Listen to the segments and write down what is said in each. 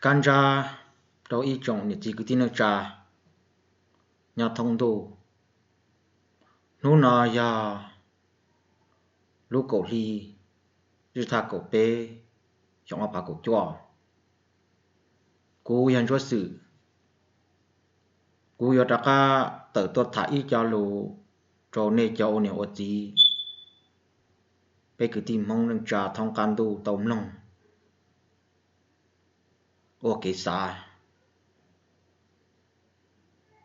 Kab ntsab rau ib tsoom niam txiv kwv tij neej tsa nyob thoob ntuj. Hnub no yog lub kaum hli, ib thaj kaum peb, xyoo ob phav kaum cuaj. Kuv yog Ntsuab Xwm. Kuv yuav rov qab tawm tuaj tham ib co lus rau nej cov ua niam ua txiv, peb kwv tij Hmoob neej tsa thoob qab ntuj tau mloog ua kev xav.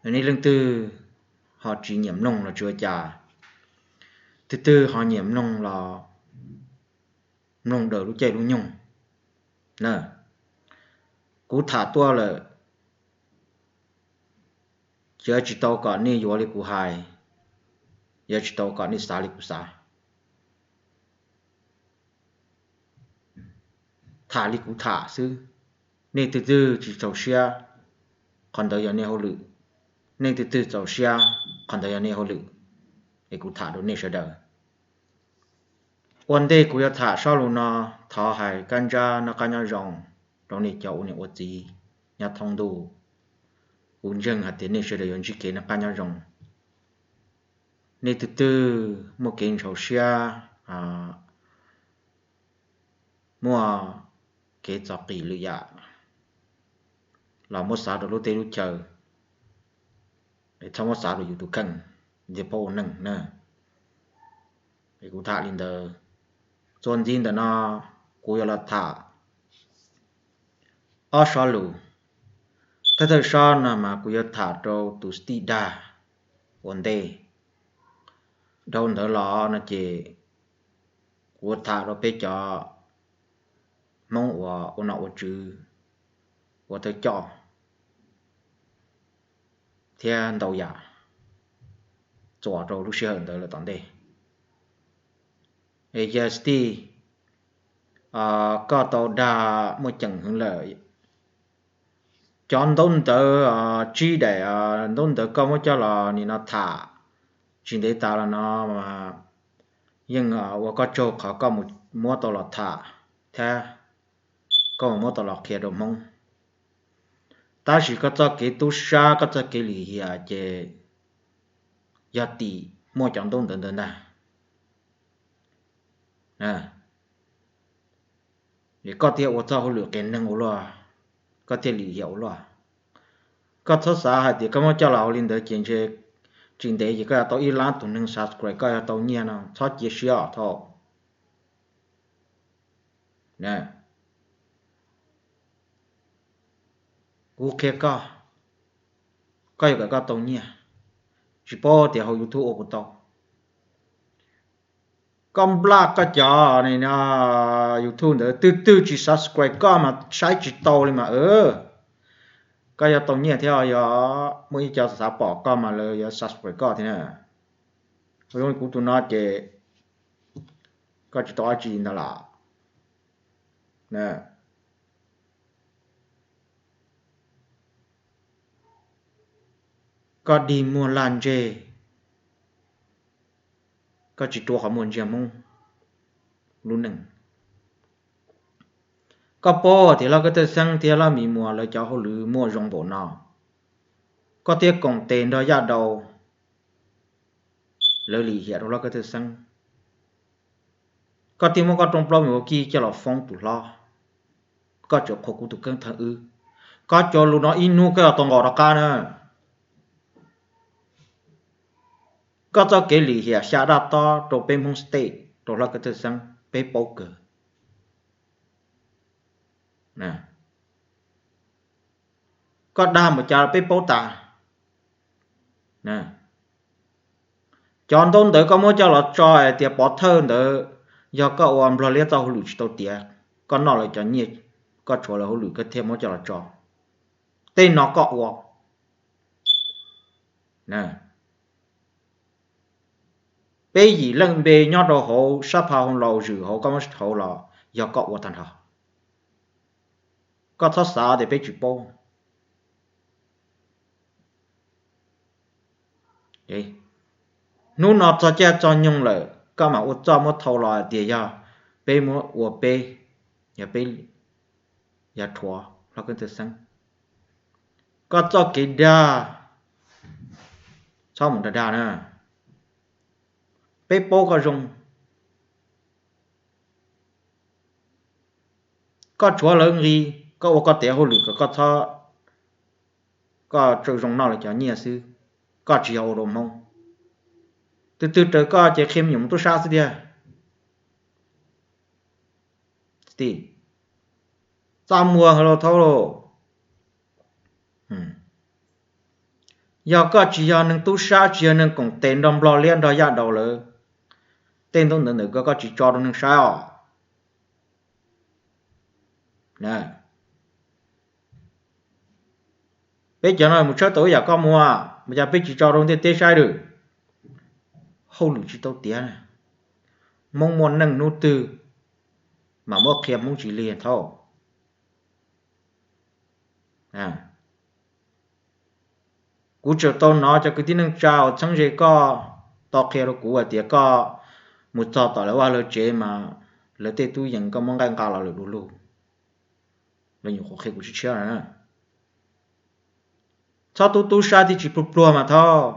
Nej leej twg ho tsis nyiam mloog los tsis ua cas, twg twg ho nyiam mloog los mloog daws lub caij lub nyoog na. Kuv tham tuaj lawm, yuav tsis tau kom nej yuav li kuv hais, yuav tsis tau kom nej xav li kuv xav. Tham li kuv tham xwb. Nej twg twg tsis txaus siab, qhov ntawd yog nej hauj lwm. Nej twg twg txaus siab, qhov ntawd yog nej hauj lwm. Es kuv tham rau nej sawv daws. Ua ntej kuv yuav tham sob lus no, thov hais kab ntsab noj qab nyob zoo rau nej cov ua niam ua txiv nyob thoob ntuj. Kuv ntseeg hais tias nej sawv daws yuav ntsib kev noj qab nyob zoo. Nej twg twg muaj kev ntxhov siab, muaj kev txom qis lwm yam los muab xav rau lub teb lub chaw, txhob muab xav rau yus tus kheej, ntiag pab ua neej na. Es kuv tham li ntawd. Txuas ntxiv ntawm no kuv yuav los tham ob sob lus. Thawj thawj sob no mas kuv yuav tham rau tus tij dag ua ntej. Dhau ntawd los no ces kuv yuav tham rau peb cov Hmoob uas ua nom ua tswv, ua thawj coj thiab ntau yam txuas rau lub sij hawm ntawd lawm tom ntej. Es yog tij, koj tau dag muaj ceem heev lawm. Cov ntaub ntawv tsib daim ntaub ntawv koj muab coj los nim no tham tsis ntev tas los no mas yeej ua koj tsaug qhov koj mus muab tau los tham thiab koj mus muab tau los qhia rau Hmoob. Tab sis koj txoj kev tub sab, koj txoj kev lim hiam ces yog tim muaj cov ntaub ntawv ntawd ntag. Koj thiaj ua txoj hauj lwm qias neeg ua luaj, koj thiaj lim hiam ua luaj. Koj txhob xav hais tias koj muab coj los ua li ntawd ces ntshe tsis ntev ces koj yuav tau ib lab tus neeg subscribe, koj yuav tau nyiaj no, txhob cia siab os thaum. Kuv qhia koj, koj yuav kom koj tau nyiaj, tsis paub tias hauv YouTube ua puas tau. Koj nplaj koj cov YouTube ntawd, twg twg tsis subscribe koj mas saib tsis tau li mas. Koj yuav tau nyiaj thiab, yog muaj ib co xav pom koj mas lawv yuav subscribe koj thiab na. Zoo li kuv tus no ces koj tsis tau dab tsi ntag las. Koj dig muag laj ntseg, koj tsis rua qhov muag ntsia Hmoob lub neej. Koj paub tias Laj Kab Thawj Xeeb thiab Laj Mim Muas lawv cov hauj lwm muaj zoo npaum no, koj thiaj koom tes nrog Yaj Dau lawv lim hiam rau Laj Kab Thawj Xeeb. Koj thiaj muab koj rooj plaub me ua kij coj los foob tus hlob. Koj tseem qhuas kuv tus kheej thawj wb. Koj cov lus no ib hnub koj yuav tau nqos rov qab na. Koj txoj kev lim hiam xya daj tob rau peb Hmoob State, rau Laj Kab Thawj Xeeb peb paub kawg. Koj dag npaum cas peb paub tas. Cov ntaub ntawv koj muab coj los tso hais tias pov thawj ntawd yog koj ua Nplog Liab txoj hauj lwm tsis tau tiav, koj noj lawv cov nyiaj, koj tshuav lawv hauj lwm koj thiaj muab coj los tso. Tej no koj ua. Peb yim leej npe nyob rau hauv sab pha hoo laus zwm hauv koj muab hauv los yog koj ua tag nrho. Koj txhob xav tias peb tsis paub. Hnub no txog caij txog nyoog lawm koj mam ua txoj muab thau los hais tias yog peb muab ua peb, yog peb, yog rhuav. Hlob Kab Tawg Xeeb, koj txoj kev dag txhob mus dag dag na. Peb paub koj zoo. Koj tshuav lawv nqi, koj ua koj tes hauj lwm kom koj txhob, koj tsuas zoo noj lawv cov nyiaj xwb, koj tsis yog ua rau Hmoob. Tus twg raws koj ces qhia me nyuam mus tub sab xwb tiag. Txaj muag los thaub lauj. Yog koj tsis yog neeg tub sab, tsis yog neeg koom tes nrog Nplog Liab nrog Yaj Daus lawv, tej ntaub ntawv ntawm koj koj tsis tso rau neeg saib os. Peb cov no mus tshawb tau ib yam koj muag, mus cas peb tsis tso rau ntiaj teb saib lawm? Hauj lwm tsis tau tiav. Hmoob muaj neej hnub twg mas muab qhia Hmoob tsis lig thaub. Kuv tseem tau hnov cov kwv tij neej tsa uas txheeb ze koj tau qhia rau kuv hais tias koj mus txog tom lawv vaj lawv tsev mas lawv tej tub yees koj muab nqaij nqa los lawm du lug. Lawv nyuam qhuav qhia kuv tshiab tshiab no. Txhob tub tub sab thiaj tsis pluag pluag mas thaub.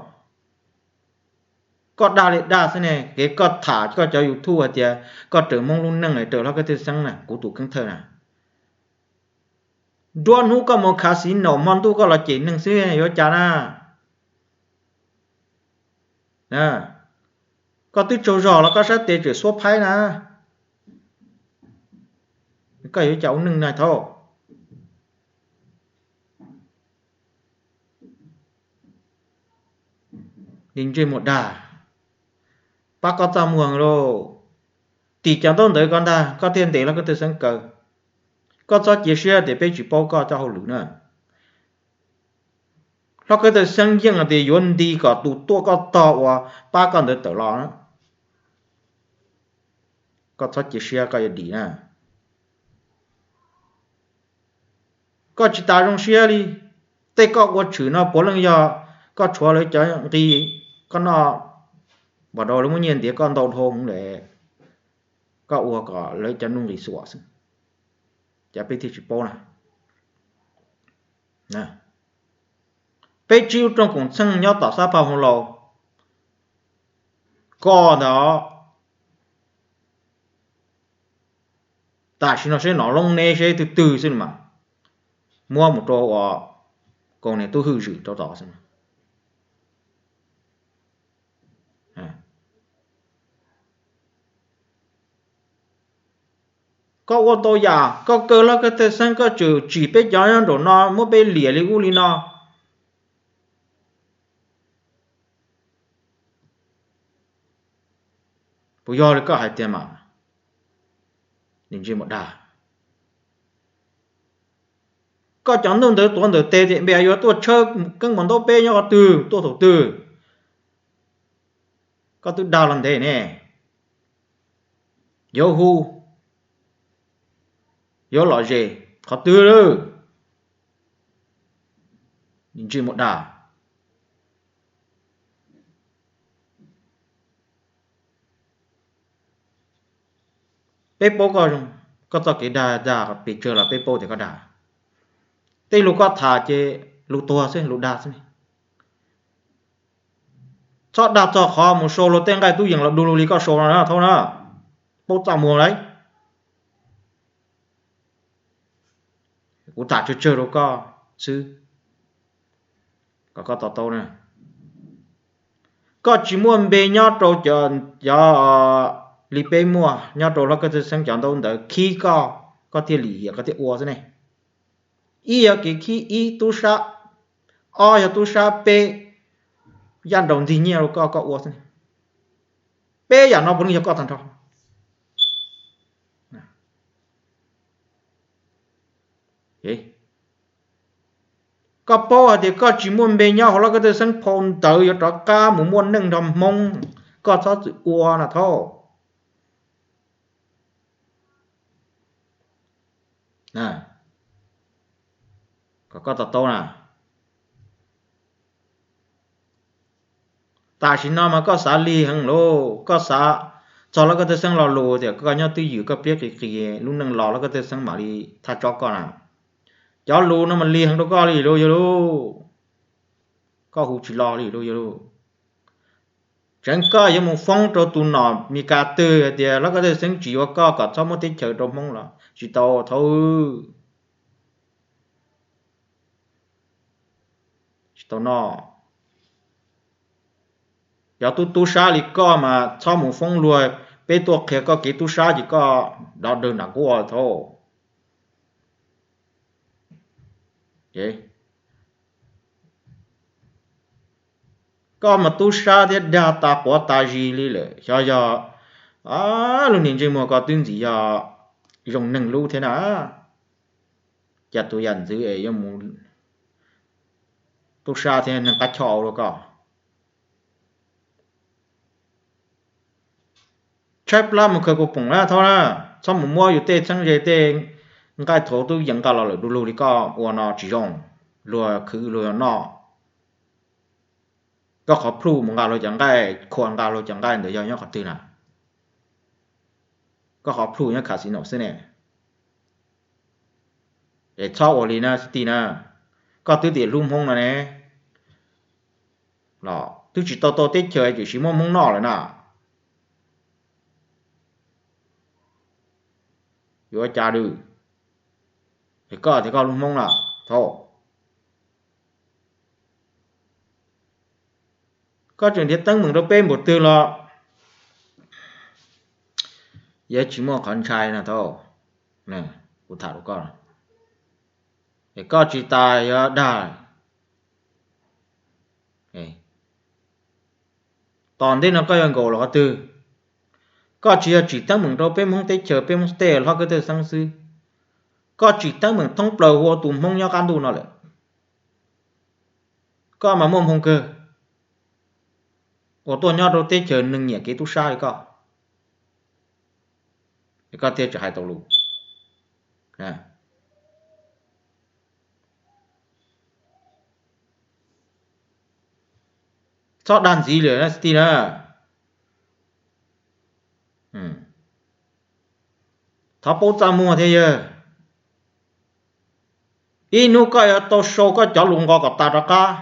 Koj dag li dag xwb ne, kev koj tham koj cov YouTube hais tias koj raws Hmoob lub neej, raws Hlob Kab Tawg Xeeb na, kuv tus kheej thawj na. Nruab hnub koj mus khav xis naum, hmo ntuj koj los cem neeg xwb yuav cas na? Koj twb tsaug zog los koj sab tes tseem xuab phaib na. Koj yuav cas ua neej na thaub. Ntsej muag dag, pab koj txaj muag lauj. Tim cov ntaub ntawv ko ntag koj thiaj ntes Hlob Kab Tawg Xeeb kaw. Koj txhob cia siab tias peb tsis paub koj cov hauj lwm na. Hlob Kab Tawg Xeeb yeej hais tias yuav nti kom tus tuaj koj tog uas pab koj ntawd tawm los. Koj txhob cia siab koj yuav dim na. Koj tsis tas zoo siab li. Tej koj ua tshwm no puav leej yog koj tshuav lawv cov nqi, koj noj npam rau lawv muab nyiaj ntiav koj ntau dhau heev lawm, koj ua kom lawv cov nuj nqis xuam xwb, cas peb thiaj tsis paub na. Peb tsib lub rooj koom txheej nyob tom Xab Phaj Hoo Laus, koj ntag. Tam sim no seb nom loob neb seb twg twg xwb mas muab mus rau ua kaus niam tub hwj zwm rau tod xwb. Koj ua tau yam koj kaw Hlob Kab Tawg Xeeb, koj tseem tsim peb cov nyob nraum no muab peb liam li ub li no. Puas yog li koj hais tiag mas? Ntsej muag dag. Koj cov ntaub ntawv tuav ntawm tes tias npe yuav tuaj tshawb keeb maum ntaub peb nyob qhov twg, tuaj thaum twg? Koj twb dag los ntev ne. Yuav hu, yuav lom zem qhov twg lawm? Ntsej muag dag. Peb paub koj zoo, koj txoj kev dag dag pes tsawg los peb paub tias koj dag. Tej lus koj tham ces lus tuag xwb, lus dag xwb ne. Txhob dag txog qhov mus sau luag tej nqaij tub yees los du lug li koj sau no na thaub na. Paub txaj muag lauj. Kuv tham tsawg tsawg rau koj xwb, kom koj to taub na. Koj tsis muaj npe nyob rau cov li peb muaj, nyob rau Hlob Kab Tawg Xeeb cov ntaub ntawv khib koj, koj thiaj lim hiam koj thiaj ua xwb ne. Ib yog kev khib ib tub sab, ob yog tub sab peb, yaj nraus ntxig nyiaj rau koj koj ua xwb ne. Peb yam no puav leej yog koj tag nrho. Koj paub hais tias koj tsis muaj npe nyob hauv Hlob Kab Tawg Xeeb phau ntawv yuav rov qab mus muaj neej nrog Hmoob, koj txhob txwm ua no thaub. Kom koj to taub na. Tam sim no mas koj xav lig heev lauj, koj xav txog Hlob Kab Tawg Xeeb lo lus tias koj nyob twj ywm koj pliab qis qis lub neej los Hlob Kab Tawg Xeeb mam li thaj tsob koj na. Cov lus no mas lig heev rau koj li lauj yawg lauj. Koj hu tsis lo li lauj yawg lauj. Tseev koj yuav mus foob rau tus nom Mes Kas twg hais tias Hlob Kab Tawj Xeeb tsis yuav koj kom txhob muab teb chaws rau Hmoob los tsis tau thaub. Tsis tau no. Cov tub tub sab li koj mas txhob mus foob luag, peb tuaj qhia koj kev tub sab ces koj dov dawg nram nkuaj thaub. Koj mas tub sab thiab dag tas quav tas zis li lawm, xyov yog lub niag ntsej muag koj twb ntxim yog zoo neeg lub thiab na. Cas tus yam ntxwv es yuav mus tub sab thiab neeg qab choj ua luaj koj. Tshaib plab mus khaws puas poom na thaub na, txhob mus muab yus tej txheeb ze tej nqaij thaum twb yees nqa los lawm du lug li koj ua no tsis zoo, luag khwv luag yog noj. Koj qhov plhuj mus nqa luag cov nqaij, khuam nqa luag cov nqaij ntawd yog nyob qhov twg na? Koj qhov plhuj nyob Khas Xis Naum xwb ne. Es txhob ua li na xib tij na, koj twb tias hlub Hmoob no ne, los twb tsis tau tau teb chaws tiam sis muab Hmoob noj lawm na. Yuav ua cas dwb? Es koj tias koj hlub Hmoob na, thaub. Koj tseem nrhiav teeb meem rau peb npaum twg los yuav tsis muaj qhov ntshai no thaub. Kuv tham rau koj, es koj tsis tas yuav dag. Tom ntej no koj yuav nkaum los qhov twg? Koj tsis yog tsim teeb meem rau peb Hmoob teb chaws peb Hmoob teb Hlob Kab Tawj Xeeb xwb, koj tsim teeb meem thoob plaws hu ua tus Hmoob nyob qab ntuj no lawm. Koj mas muaj hmoo kawg uas tuaj nyob rau teb chaws neeg nyiam kev tub sab li koj, es koj thiaj tsis hais tau lus. Txhob dag ntxiv lawm na xib tij na. Thov paub txaj muag thiab yawg. Ib hnub koj yuav tau sau koj cov lus nqo kom tas rov qab.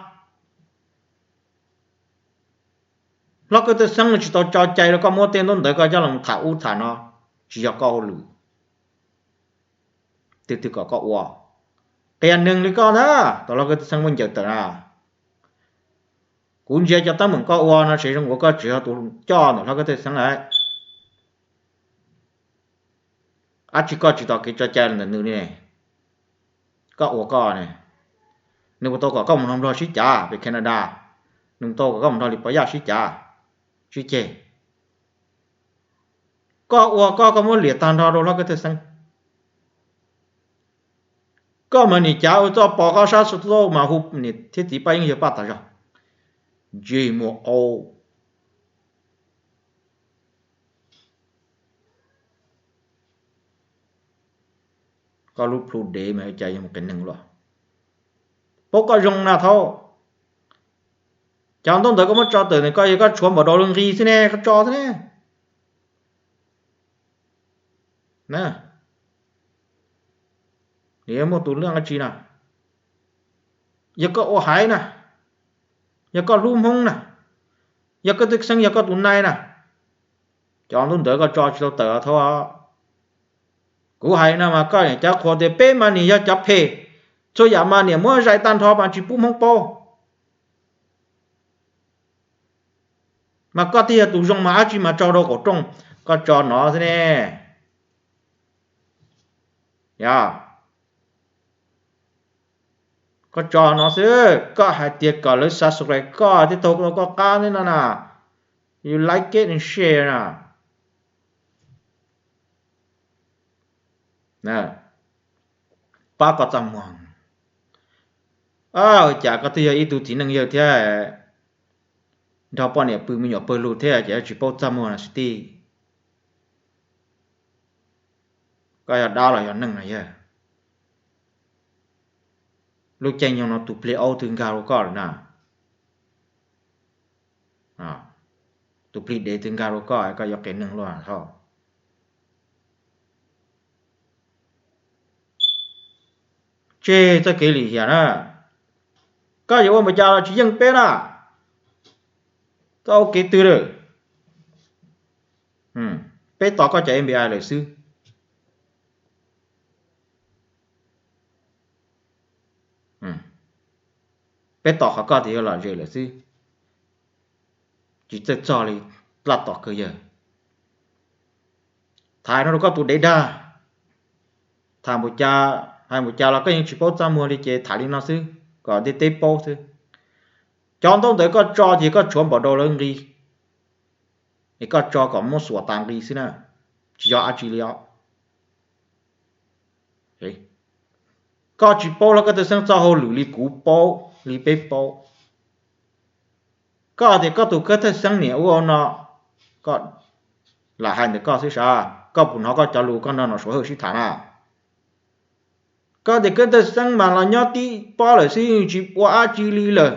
Hlob Kab Tawj Xeeb tsis tau tso cai rau koj muab tej ntaub ntawv koj coj los tham ub tham no, tsis yog koj hauj lwm. Twg twg kom koj ua? Qias neeg li koj ntag, tau Hlob Kab Tawj Xeeb muab ncaws tawm na. Kuv ntsia cov teeb meem koj ua no tseem zoo ua koj tsis yog tus coj ntawm Hlob Kab Tawj Xeeb lawm. Ab tsi koj tsis tos kev tso cai los ntawm nws li ne? Koj ua koj ne. Nws puas tau kom koj mus nrog Nplog sib cav pem Canada? Nws puas tau kom koj mus nrog Lis Pov Yaj sib cav, sib ceg? Koj ua koj, koj muab liam tag nrho rau Hlob Kab Tawj Xeeb. Koj mas nim cav ua txoj pos koj sab xu txauj mas hu niam thiab txiv Paj Yeeb yawg Paj tas zog. Ntsej muag qau. Koj lub plhu dev mas cas yog mus qias neeg luaj. Paub koj zoo na thaub. Cov ntaub ntawv koj muab tso tawm ntawm koj yog koj tshuav npaum dau lub nqi xwb ne, koj tso xwb ne. Nws muaj tus laj dab tsi na? Yog koj ua haiv na, yog koj hlub Hmoob na, yog koj twb xeeb yog koj tus nai na, cov ntaub ntawv koj tso tsis tau tawm thaub. Kuv hais no mas koj niam cav qhuas tias peb mas niam yog cov phem, txhua yam mas niam muab zais tag nrho mas tsis pub Hmoob paub. Mas koj twb yog tus zoo mas dab tsi mas tso rau qaum rooj, koj tso no xwb ne. Yog koj tso no xwb, koj hais tias kom lawv subscribe koj thiab taug koj qab thiab no na, you like it and share na. Pab koj txaj muag. Ua cas koj twb yog ib tug txiv neej yawg thiab, nrog poj niam pw me nyuam pawg lug thiab ces tsis paub txaj muag no xwb tij. Koj yog dab los yog neeg no yawg? Lub caij nyoog no tus plig aub twg nkag rau koj lawm na? Tus plig dev twg nkag rau koj, koj yuav qias neeg luaj hos. tseg txoj kev lim hiam na. Koj yuav ua npaum cas los tsis yeej peb na. Koj ua kev twg lawm? Peb tos koj cov F B I lawm xwb. Peb tos qhov koj tias yuav lom zem lawm xwb, tsis txawj txog li, laj tom kawg yawg. Tham no rau koj tus dev dag, tham npaum cas hais npaum cas los koj yeej tsis paub txaj muag li ces tham li no xwb kom ntiaj teb paub xwb. Cov ntaub ntawv koj tso ces koj tshuav npaum rau lawv nqi, es koj tso kom muab xuas tas nqi xwb na, tsis yog dab tsi li os. Koj tsis paub los koj tej xeeb txoj hauj lwm li kuv paub, li peb paub. Koj tias koj tus kab thawj xeeb niam ua no, koj lam hais ntawm koj xwb sav, koj puas hnov koj cov lus koj nrog Nom Suav Hawj sib tham na? Koj tias kab thawj xeeb mas los nyob tib pob lawm xwb tsis ua dab tsi li lawm.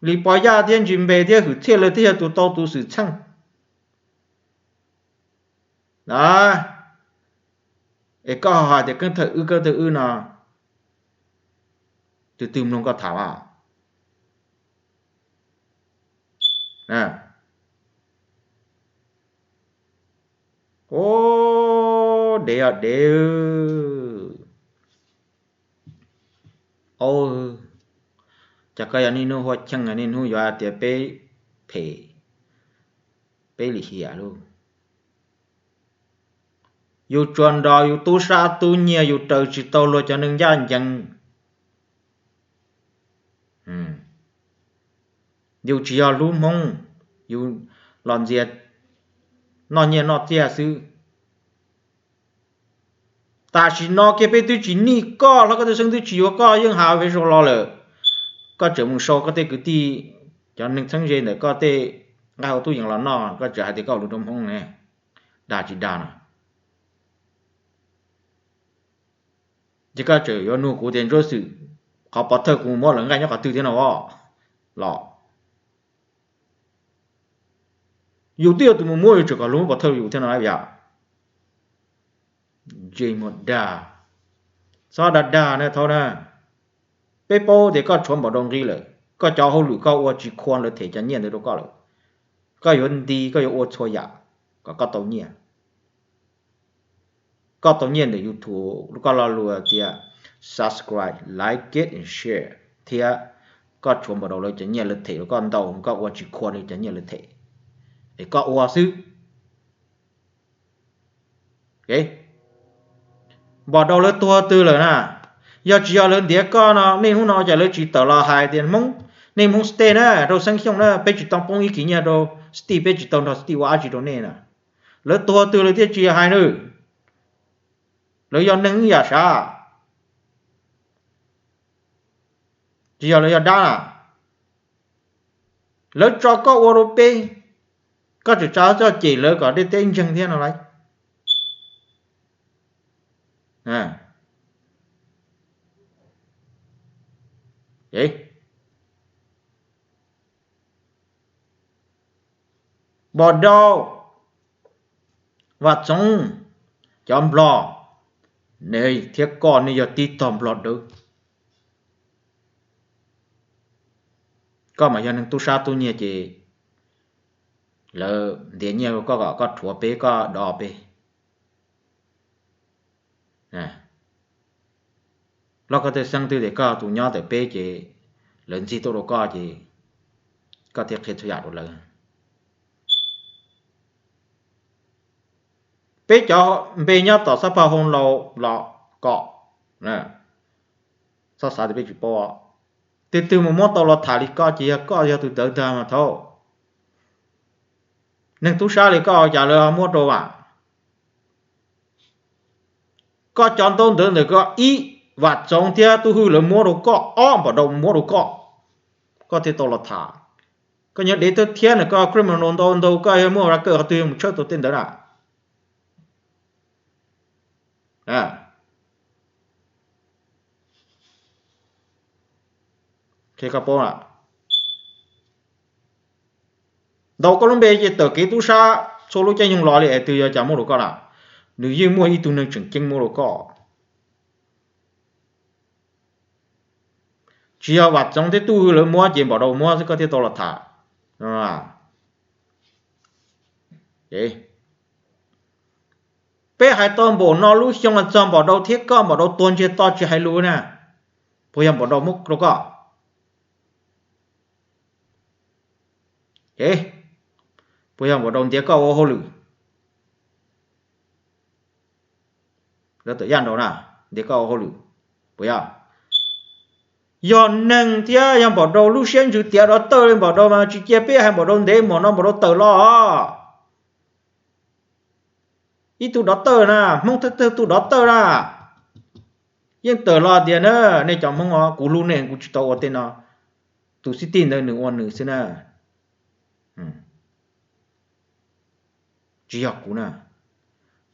Li Pov Yaj thiab Ntsis Npe thiab Hwm Txhiaj lawv thiaj yog tus tau tus xwm txheej. Es koj hais tias kab thawj wb kab thawj wb no, tus twg mloog koj tham mas? Ua dev os dev. Cas koj yog niaj hnub hua cheej niaj hnub yuav hais tias peb phem, peb lim hiam lauj. Yus tsuas nrog yus tub sab tub nyiag yus raws tsis tau luag cov neeg ncaj ncees. Yus tsis yog hlub Hmoob, yus los ntxias noj nyiaj noj txiaj xwb. Tam sim no kiag peb twb tsis nij koj hlo, koj tej xeeb twb tsis yuav koj yeej has ve zoo los lawm. Koj tseem mus sau koj tej kwv tij, cov neeg txheeb ze ntawm koj tej nqaij hauv tub yees los noj, koj tseem hais tias koj lus rau Hmoob ne, dag tsis dag no. Ces koj tseem yuav nug kuv tias Ntsuab Xwm, qhov pov thawj kuv mus muab lawv nqaij nyob qhov twg thiab no los? Yus twb yog tus mus muab, yus tseem kom luag muab pov thawj yus thiab no yom? Ntsej muag dag, txhob dag dag na thaub na. Peb paub tias koj tshuav npaum rau nqi lawm, koj cov hauj lwm koj ua tsis khua lawv them cov nyiaj ntawd rau koj lawm. Koj yuav nti koj yuav ua txhua yam kom koj tau nyiaj. Koj tau nyiaj ntawm YouTube, koj lo lus tias subscribe, like it and share, thiab koj tshuav npaum rau lawv cov nyiaj lawv them rau koj ntau, koj ua tsis khua li cov nyiaj lawv them, es koj ua xwb. Npaum rau lawv tuag twg lawm na? Yog tsis yog lawv ntiav koj no, niaj hnub no cas lawv tsis tawm los hais tias Hmoob, nej Hmoob State na, rau Xeeb Xyooj na, peb tsis tau poob ib kis nyiaj rau State, peb tsis tau nrog State ua dab tsi rau nej na? Lawv tuag twg lawv thiaj tsis hais na? Lawv yog neeg ib yam sav, tsis yog lawv yog dab na. Lawv tso koj ua rau peb, koj tseem tsa txoj cem lawv kom dej teb ntseeg thiab no lauj. Npaum rau Vam Txoov, cov Nplog, nej thiab koj nej yog tib tog Nplog dawb. Koj mas yog neeg tub sab tub nyiag ces lawv ntiav nyiaj rau koj kom koj rhuav peb, koj dov peb. Los koj tej xeeb twg tias koj tus nyob ntawm peb ces lawv ntxig tuaj rau koj ces koj thiaj qhia txhua yam rau lawv. Peb cov npe nyob tom xab phaj hoo laus los kom, txhob xav tias peb tsis paub. Tus twg mus muab tau los tham li koj ces yog koj yog tus tawv tag mas thaub. Neeg tub sab li koj cas lawv muab rau as? Koj cov ntaub ntawv ntawm koj ib, Vam Txoov thiab Tub Hwj lawv muab rau koj, ob, Npam Dau muab rau koj, koj thiaj tau los tham. Koj nyob dev thawj thiab na, koj criminal ntau ntau, koj yog muaj record qhov twg mus tshawb tau tej ntawd na? Ntaus koj lub npe ces tawm kev tub sab txhua lub caij nyoog los li es twg yog cas muab rau koj na? Nws yeej muaj ib tug neeg tseem ceeb muab rau koj. Tsis yog Vam Txoov thiab Tub Hwj lawv muab ces Npaum Dau muab xwb koj thiaj tau los tham. Peb hais tau npaum no lub xyoo txog Npaum Dau thiab koj, Npaum Dau tuag ntsiag to tsis hais lus na, puas yog Npaum Dau muab rau koj? Puas yog Npaum Dau ntiav koj ua hauj lwm? Lawv tawm yaj nraud na, ntiav koj ua hauj lwm, puas yog? Yog neeg thiab yog Npaum Dau lub siab ntsws tiav dov tawj li Npaum Dau mas tsis cia peb hais Npaum Dau ntev, muam no Npaum Dau tawm los. Ib tug dov tawj na, Hmoob thawj thawj tug dov tawj na, yeej tawm los tias na, nej cov Hmoob os, kuv hlub nej kuv tsis tau ua tej no. Tus xib tij ntawd nws ua nws xwb na, tsis yog kuv na.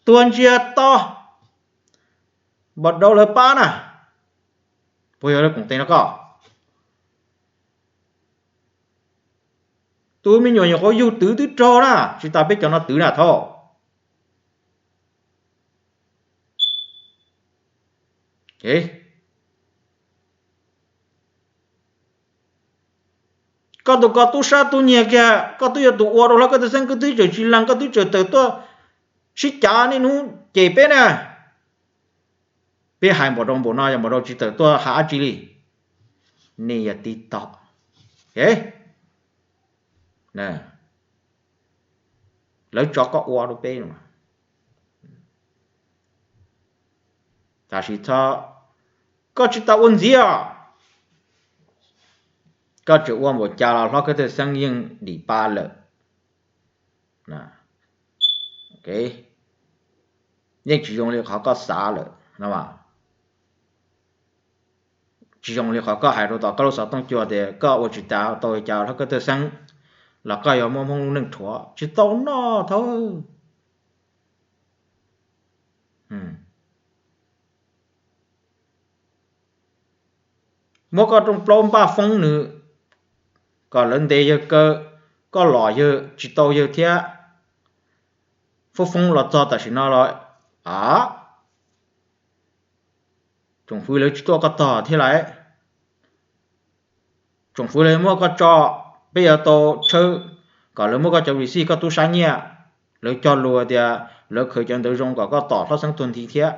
Tuag ntsiag to, Npaum Dau lawv pab na, puas yog lawv koom tes no koj? Tus me nyuam nyuam qhuav yug twv twb raug na, tsis tas peb cov no twv na thaub. Koj tus ko tub sab tub nyiag kiag, koj twb yog tus ua rau hlob Kab Tawj Xeeb, koj twb tseem tsis lees, koj twb tseem tawm tuaj sib cav niaj hnub cem peb na. Peb hais Npaum Dau npaum no yog Npaum Dau tsis tawm tuaj hais dab tsi li. Nej yog tib tog, lawv tso koj ua rau peb. Tam sim txhob, koj tsis tas ua ntxiv os. Koj tseem ua npaum cas los hlob Kab Tawj Xeeb yeej dim pa lawm. Yeej tsis zoo li qhov koj xav lawm no. Tsis zoo li qhov koj hais rau tom koj lub xov tooj cua tias koj ua tsis tas tau li cas hlob Kab Tawj Xeeb los koj yuav muab Hmoob lub neej rhuav, tsis tau noj thaub. Muab koj rooj plaub npaj foob nws kom lawv ntes yawg kaw, koj los yawg tsis tau yawg thiab. Foob foob los txog tam sim no los, a, tsoom fwv lawv tsis tuaj koj tog thiab lawm. Tsoom fwv lawv muab koj tso, peb yuav tau tshawb kom lawv muab koj cov receipt, koj tub sab nyiaj. Lawv cog lus tias lawv khaws cov ntawd zoo kom koj tom hlob Xeeb tuag nthi thiab.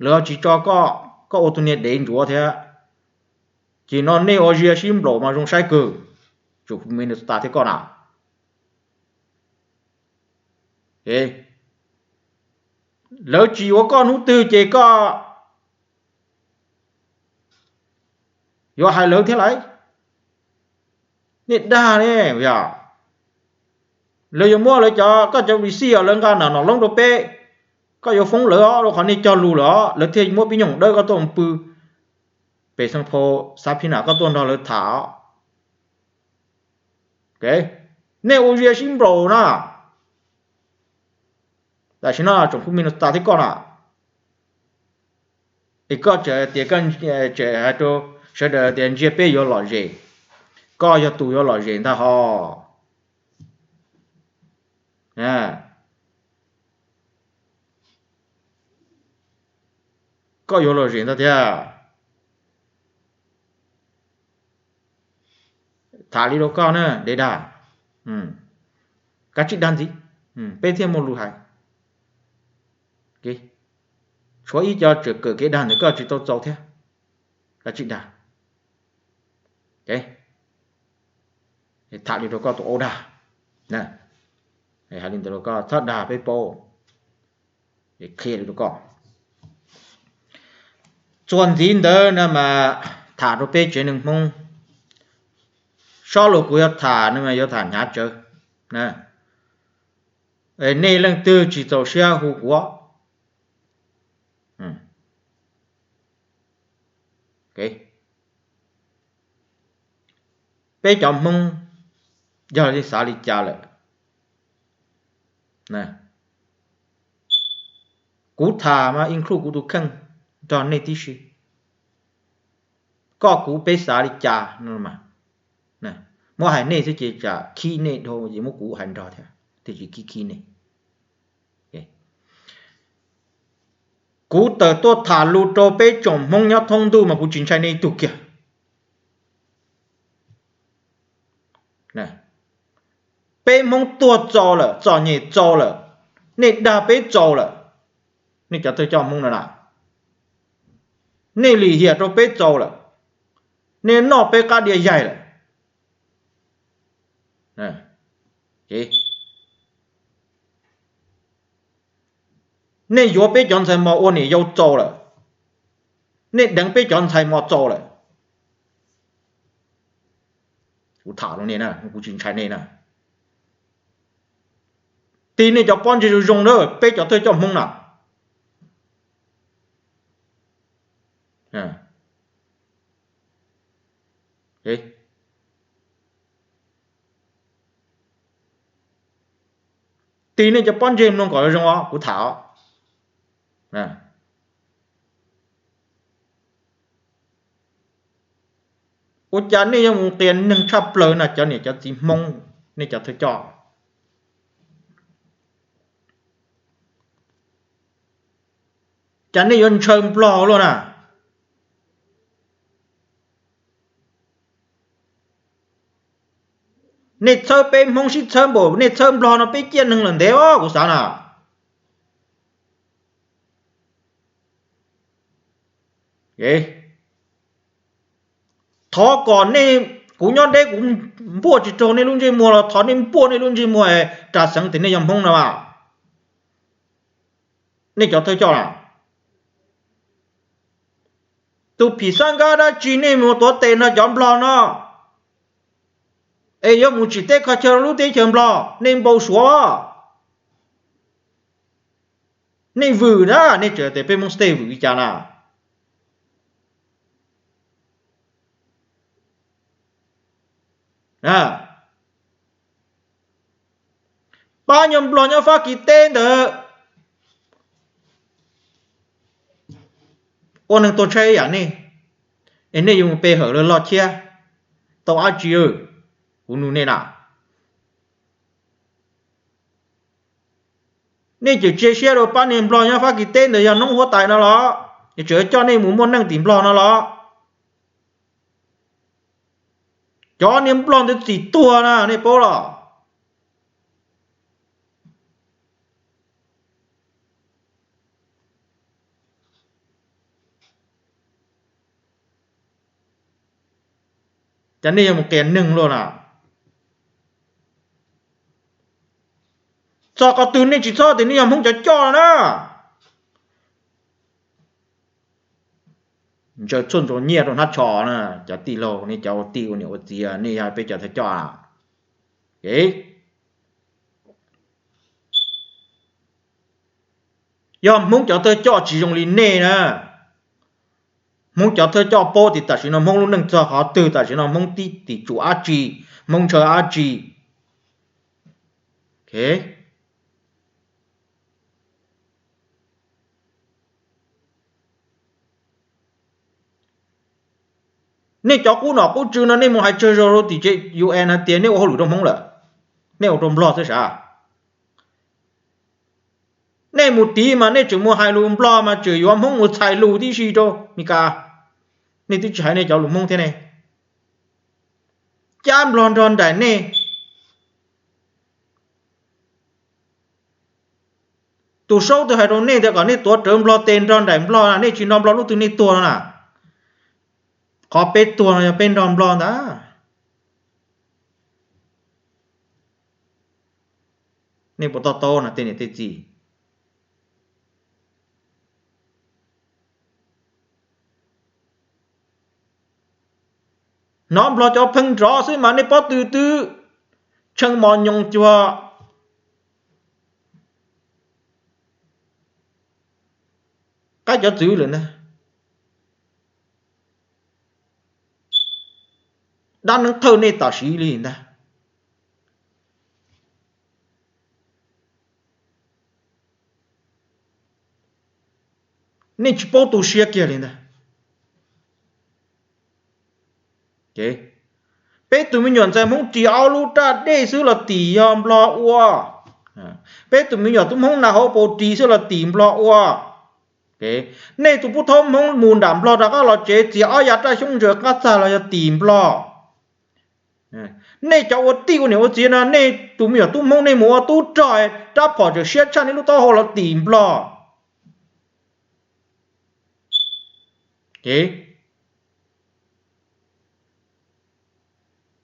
Lawv tsis tso koj, koj ua tus niag dev ntsuav thiab. Ces no nej ua zia sib nplaum mas zoo saib kawg, tsoom fwv Minnesota thiab koj na. Lawv tsis yuav koj hnub twg ces koj yuav hais lawv thiab lawm. Nej dag ne, yog lawv yuav muab lawv cov, koj cov receipt os, lawv nqa nam nom loob rau peb, koj yuav foob lawv os, rau qhov nej cog lus lawm os, lawv thiaj muab pib nyooj dawb koj tuaj mus pw pem Xeev Phau, xav phij nam koj tuaj nrog lawv tham os. Nej ua zia sib nplaum na. Tam sim no tsoom fwv Minnesota thiab koj na, es koj tseem tias, tseem hais rau sawv daws tias ntsia peb yuav lom zem, koj yog tus yuav lom zem ntag hos. Koj yuav lom zem ntag thiab. Tham li rau koj na, dev dag, kav tsij dag ntxiv, peb thiaj muaj lus hais. Tshuav ib co tseem kawm kev dag ntawm koj tsis tau txaus thiab, kav tsij dag. Tham li rau koj tus aub dag, hais li ntawd rau koj txhob dag peb paub. Qhia li rau koj. Txuas ntxiv ntawd no mas tham rau peb tsev neeg Hmoob, sob lus kuv yuav tham no mas yuav tham hnyav tsawv. Nej leej twg tsis txaus siab hu kuv. Peb cov Hmoob yog li xav li cas lawm, kuv tham mas include kuv tus kheej nrog nej tib si. Koj kuv peb xav li cas no mas, muab hais nej xwb ces tsam khib nej dhau, ces muab kuv hais nrog thiab thiaj tsis khib khib nej. Kuv tawm tuaj tham lus rau peb tsoom Hmoob nyob thoob ntuj mas kuv tsis ntshai nej ib tug kiag. Peb Hmoob tuag txaus lawm, txom nyem txaus lawm, nej dag peb txaus lawm, nej cov thawj coj Hmoob no na, nej lim hiam rau peb txaus lawm, nej noj peb qab diav yaig lawm. Nej yuav peb cov ntxhais mos ua niam yau txaus lawm, nej deev peb cov ntxhais mos txaus lawm. Kuv tham rau nej na, kuv tsis ntshai nej na. Tig nej cov pob ntseg zoo zoo na, peb cov thawj coj Hmoob na. Tig nej cov pob ntseg mloog kom zoo os, kuv tham os. Ua cas nej yuav mus qias neeg tshaj plaws na, cov niam cov txiv Hmoob, nej cov thawj coj? Cas nej yuav ntshaw Nplog luaj na? Nej txhawb peb Hmoob sib txhawb npaum nej txhawb Nplog no peb ciaj neeg lawm ntev os, kuv xav na. Thov kom nej, kuv nyob deb kuv npuaj tsis raug nej lub ntsej muag los thov nej npuaj nej lub ntsej muag es ras xeev tias nej yog Hmoob no as. Nej cov thawj coj na, tus phim xab nkab dab tsi nej mus tuav tes nrog cov Nplog no es yuav mus tsim teb kho chaw rau lub teb chaws Nplog, nej npau suav. Nej vwm na, nej tseem tias peb Hmoob state vwm li cas na? Pab nyuag Nplog nyob Fab Kis teb ntawd ua neeg tuag tshaib yam nej, es nej yuav mus pe hawm lawv loj thiab tau dab tsi? Kuv nug nej na. Nej tseem cia siab rau pab niag Nplog nyob Fab Kis teb ntawd yog noob huab tais no los? Es tseem coj nej mus muaj neej tim Nplog no los? Cov niag Nplog ntawd txim tuag na, nej paub los? Cas nej yuav mus qias neeg luaj na? Txog qhov twg nej tsis txhob tias nej yog Hmoob cov coj no na. Ntsaws txhuaj ntsaws nyiaj rau hnab tsho na, cov tij laug, nej cov ua tij ua niam ua txiv, nej yog peb cov thawj coj a? Yog Hmoob cov thawj coj tsis zoo li nej na, Hmoob cov thawj coj paub tias tam sim no Hmoob lub neej txog qhov twg, tam sim no Hmoob tib tim tsum dab tsi, Hmoob ntshaw dab tsi. Nej cov qub nom qub tswv no nej mus hais tsawg zaus rau tim tsev U N hais tias nej ua hauj lwm rau Hmoob lawm, nej ua rau Nplog xwb sav? Nej mus tid mas nej tseem mus hais lus Nplog mas tseem yuav Hmoob mus txhais lus tib si rau Meskas. Nej twb tsis hais nej cov lus Hmoob thiab ne. Cab Nplog nrog nraim nej. Tus saub twb hais rau nej tias kom nej tuav rawv Nplog tes nrog nraim Nplog na, nej tsis nrog Nplog lub twg nej tuag no na. Qhov peb tuag no yog peb nrog Nplog ntag. Nej puas to taub no tej niam tej txiv? Hnov Nplog cov pheej nrov xwb mas nej pob tw twb tshee mos nyoos cuag qaib cov txwv lawm ntag. Dab neeb thawj nej tam sim li ntag. Nej tsis paub tu siab kiag li ntag. Peb tus me nyuam ntxhais Hmoob ris ob lub raj dej xwb los tim yog Nplog ua. Peb tus me nyuam tub Hmoob nas hauv paus ris xwb los tim Nplog ua. Nej tus pub thaub Hmoob mus nram Nplog rov qab los tsev txiav ob yav raj xyoob ntsaws qab txag los yog tim Nplog. Nej cov ua tij ua niam ua txiv no, nej tus me nyuam tub Hmoob nej mus ua tub rog, rab phom tseem siab tshaj nej lub taub hau los tim Nplog.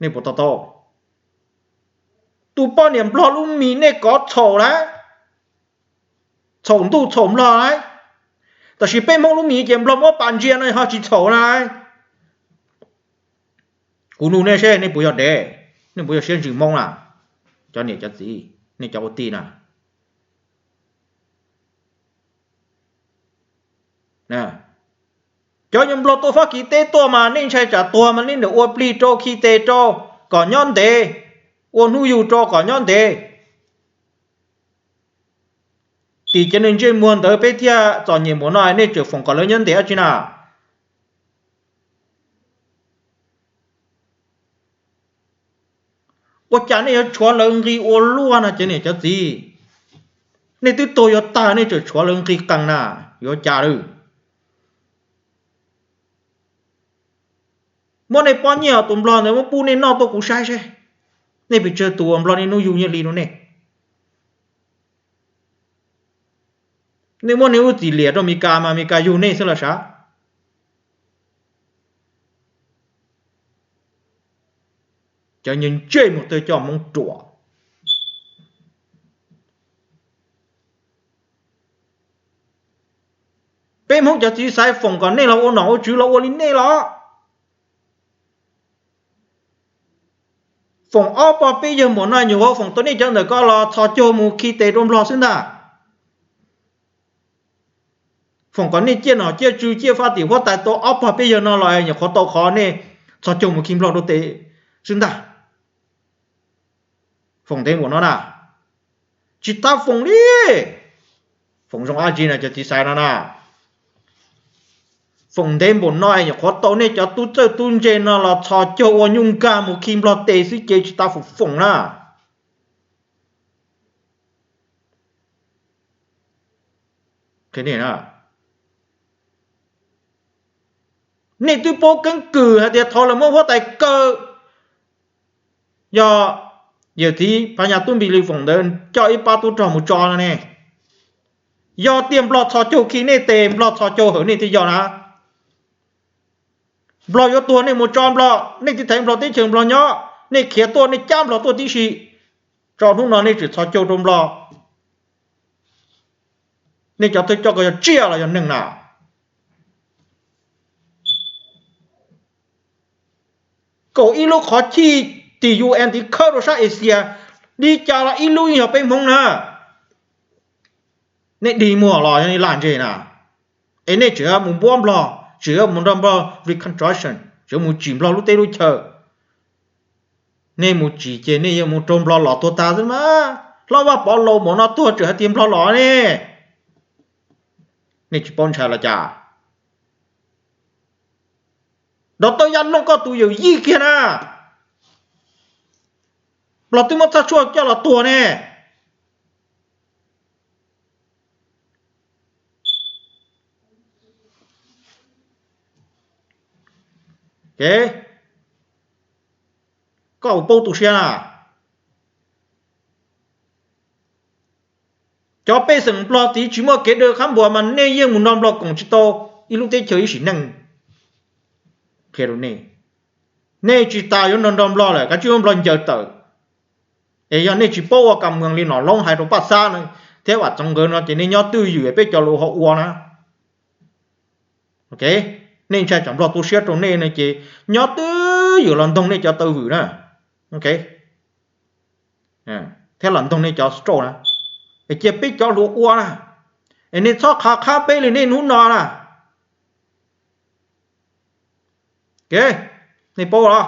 Nej puas to taub? Tus poj niam Nplog lub mis nej kov txhaum lawm, txhaum ntuj txhaum Nplog lawm. Tab sis peb Hmoob lub mis ces Nplog muab pas ntsia no ho tsis txhaum na. Kuv nug nej seb nej puas yog dev, nej puas yog siab ntsws Hmoob na? Cov niam cov txiv, nej cov ua tij na. Cov nyuag Nplog tuaj Fab Kis teb tuaj mas nej ntshai tsam tuag mas nej nim ua plig rau khi tes rau kom nyob ntev, ua hnub yug rau kom nyob ntev. Tim cov neeg ntsej muag ntawd peb thiaj txom nyem npaum no nej tseem foom kom lawv nyob ntev dab tsi na? Ua cas nej yuav tshuav lawv nqi ua luaj no cov niam cov txiv? Nej twb tuag yuav tag nej tseem tshuav lawv nqi qees na, yuav cas lawm? Muab nej pob nyiaj tus Nplog ntawd muab pub nej noj tuaj kuv saib seb, nej pes tsawg tus uas Nplog nej hnub yug nyiaj li rau nej? Nej muab nej lub txim liam rau Amelikas mas Amelikas yug nej xwb los sav. Cov ntsej muag twg coj Hmoob ruam. Peb Hmoob cov txiv xaiv foom kom nej los ua nom ua tswv los ua li nej los. Foom ob pog peb yawg npaum no nyuam qhuav foom tau nej cov ntawm ko los txhos caug mus khi tes rau Nplog xwb ntag. Foom kom nej ciaj nom ciaj tswv ciaj faj tim huab tais tau ob pog peb yawg no los nyuam qhuav tau qhov nej txhos caug mus khi Nplog rau tes xwb ntag. Foom ntev npaum no na, tsis tas foom li. Foom zoo dab tsi no cov txiv xaiv no na? Foom ntev npaum no nyuam qhuav tau nej cov tub txawj tub ntse no los txhos caug ua nyuj nkag mus khi Nplog tes xwb ces tsis tas foom foom na. Nej twb paub keeb kwm hais tias thaum lawv muab huab tais kaw, yog yawm txiv Phas Nyas Tub Npis Lis foom ntawd coj ib pab tub rog mus tso no ne. Yog tiag Nplog txhos caug khi nej tes, Nplog txhos caug hawm nej thiaj yog na. Nplog yuav tuag nej mus tso Nplog, nej tiv thaiv Nplog teb chaws Nplog nyob, nej khiav tuaj nej cab Nplog tuaj tib si, tso hnub no nej tseem txhos caug rau Nplog. Nej cov thawj coj ko yog tsiaj los yog neeg na? Kaum ib lub qhov chij tim U N tiv khawb rau sab Asia, li cas los ib lub yog peb Hmoob na. Nej dig muag los yog nej lag ntseg na? Es nej tseem mus npuab Nplog, tseem mus nrog Nplog reconstruction, tseem mus tsim Nplog lub teb lub chaw. Nej mus tsim ces nej yuav mus raug Nplog los tuag tag xwb mas. Hlob Vaj Pov laus npaum no tuag tseem hais tias Nplog los ne. Nej tsis paub ntshai los cas? Doctor Yaj Looj koj tus yawm yij kiag na, Nplog twb muab txhaj tshuaj coj los tuag ne. Koj ua paub tu siab na. Cov pej xeem Nplog tid tsis muaj kev daws qhab npuas mas nej yeej mus nrog Nplog koom tsis tau ib lub teb chaws ib sim neej. Qhia rau nej, nej tsis tas yuav nrog nrog Nplog lawm, kav tsij muab Nplog ncaws tawm. Es yog nej tsis paub ua kam mus li Nom Loob hais rau Paj Xab no thiab Vam Txoov nkawd no ces nej nyob twj ywm peb cov lus ho ua na. Nej ntshai tsam Nplog tu siab rau nej no ces nyob twj ywm los ntoog nej cov taw vwm na, thiab los ntoog nej cov stroke na, es cia peb cov hluas ua na, es nej txhob qha qhab peb li nej hnub no na. Nej paub los?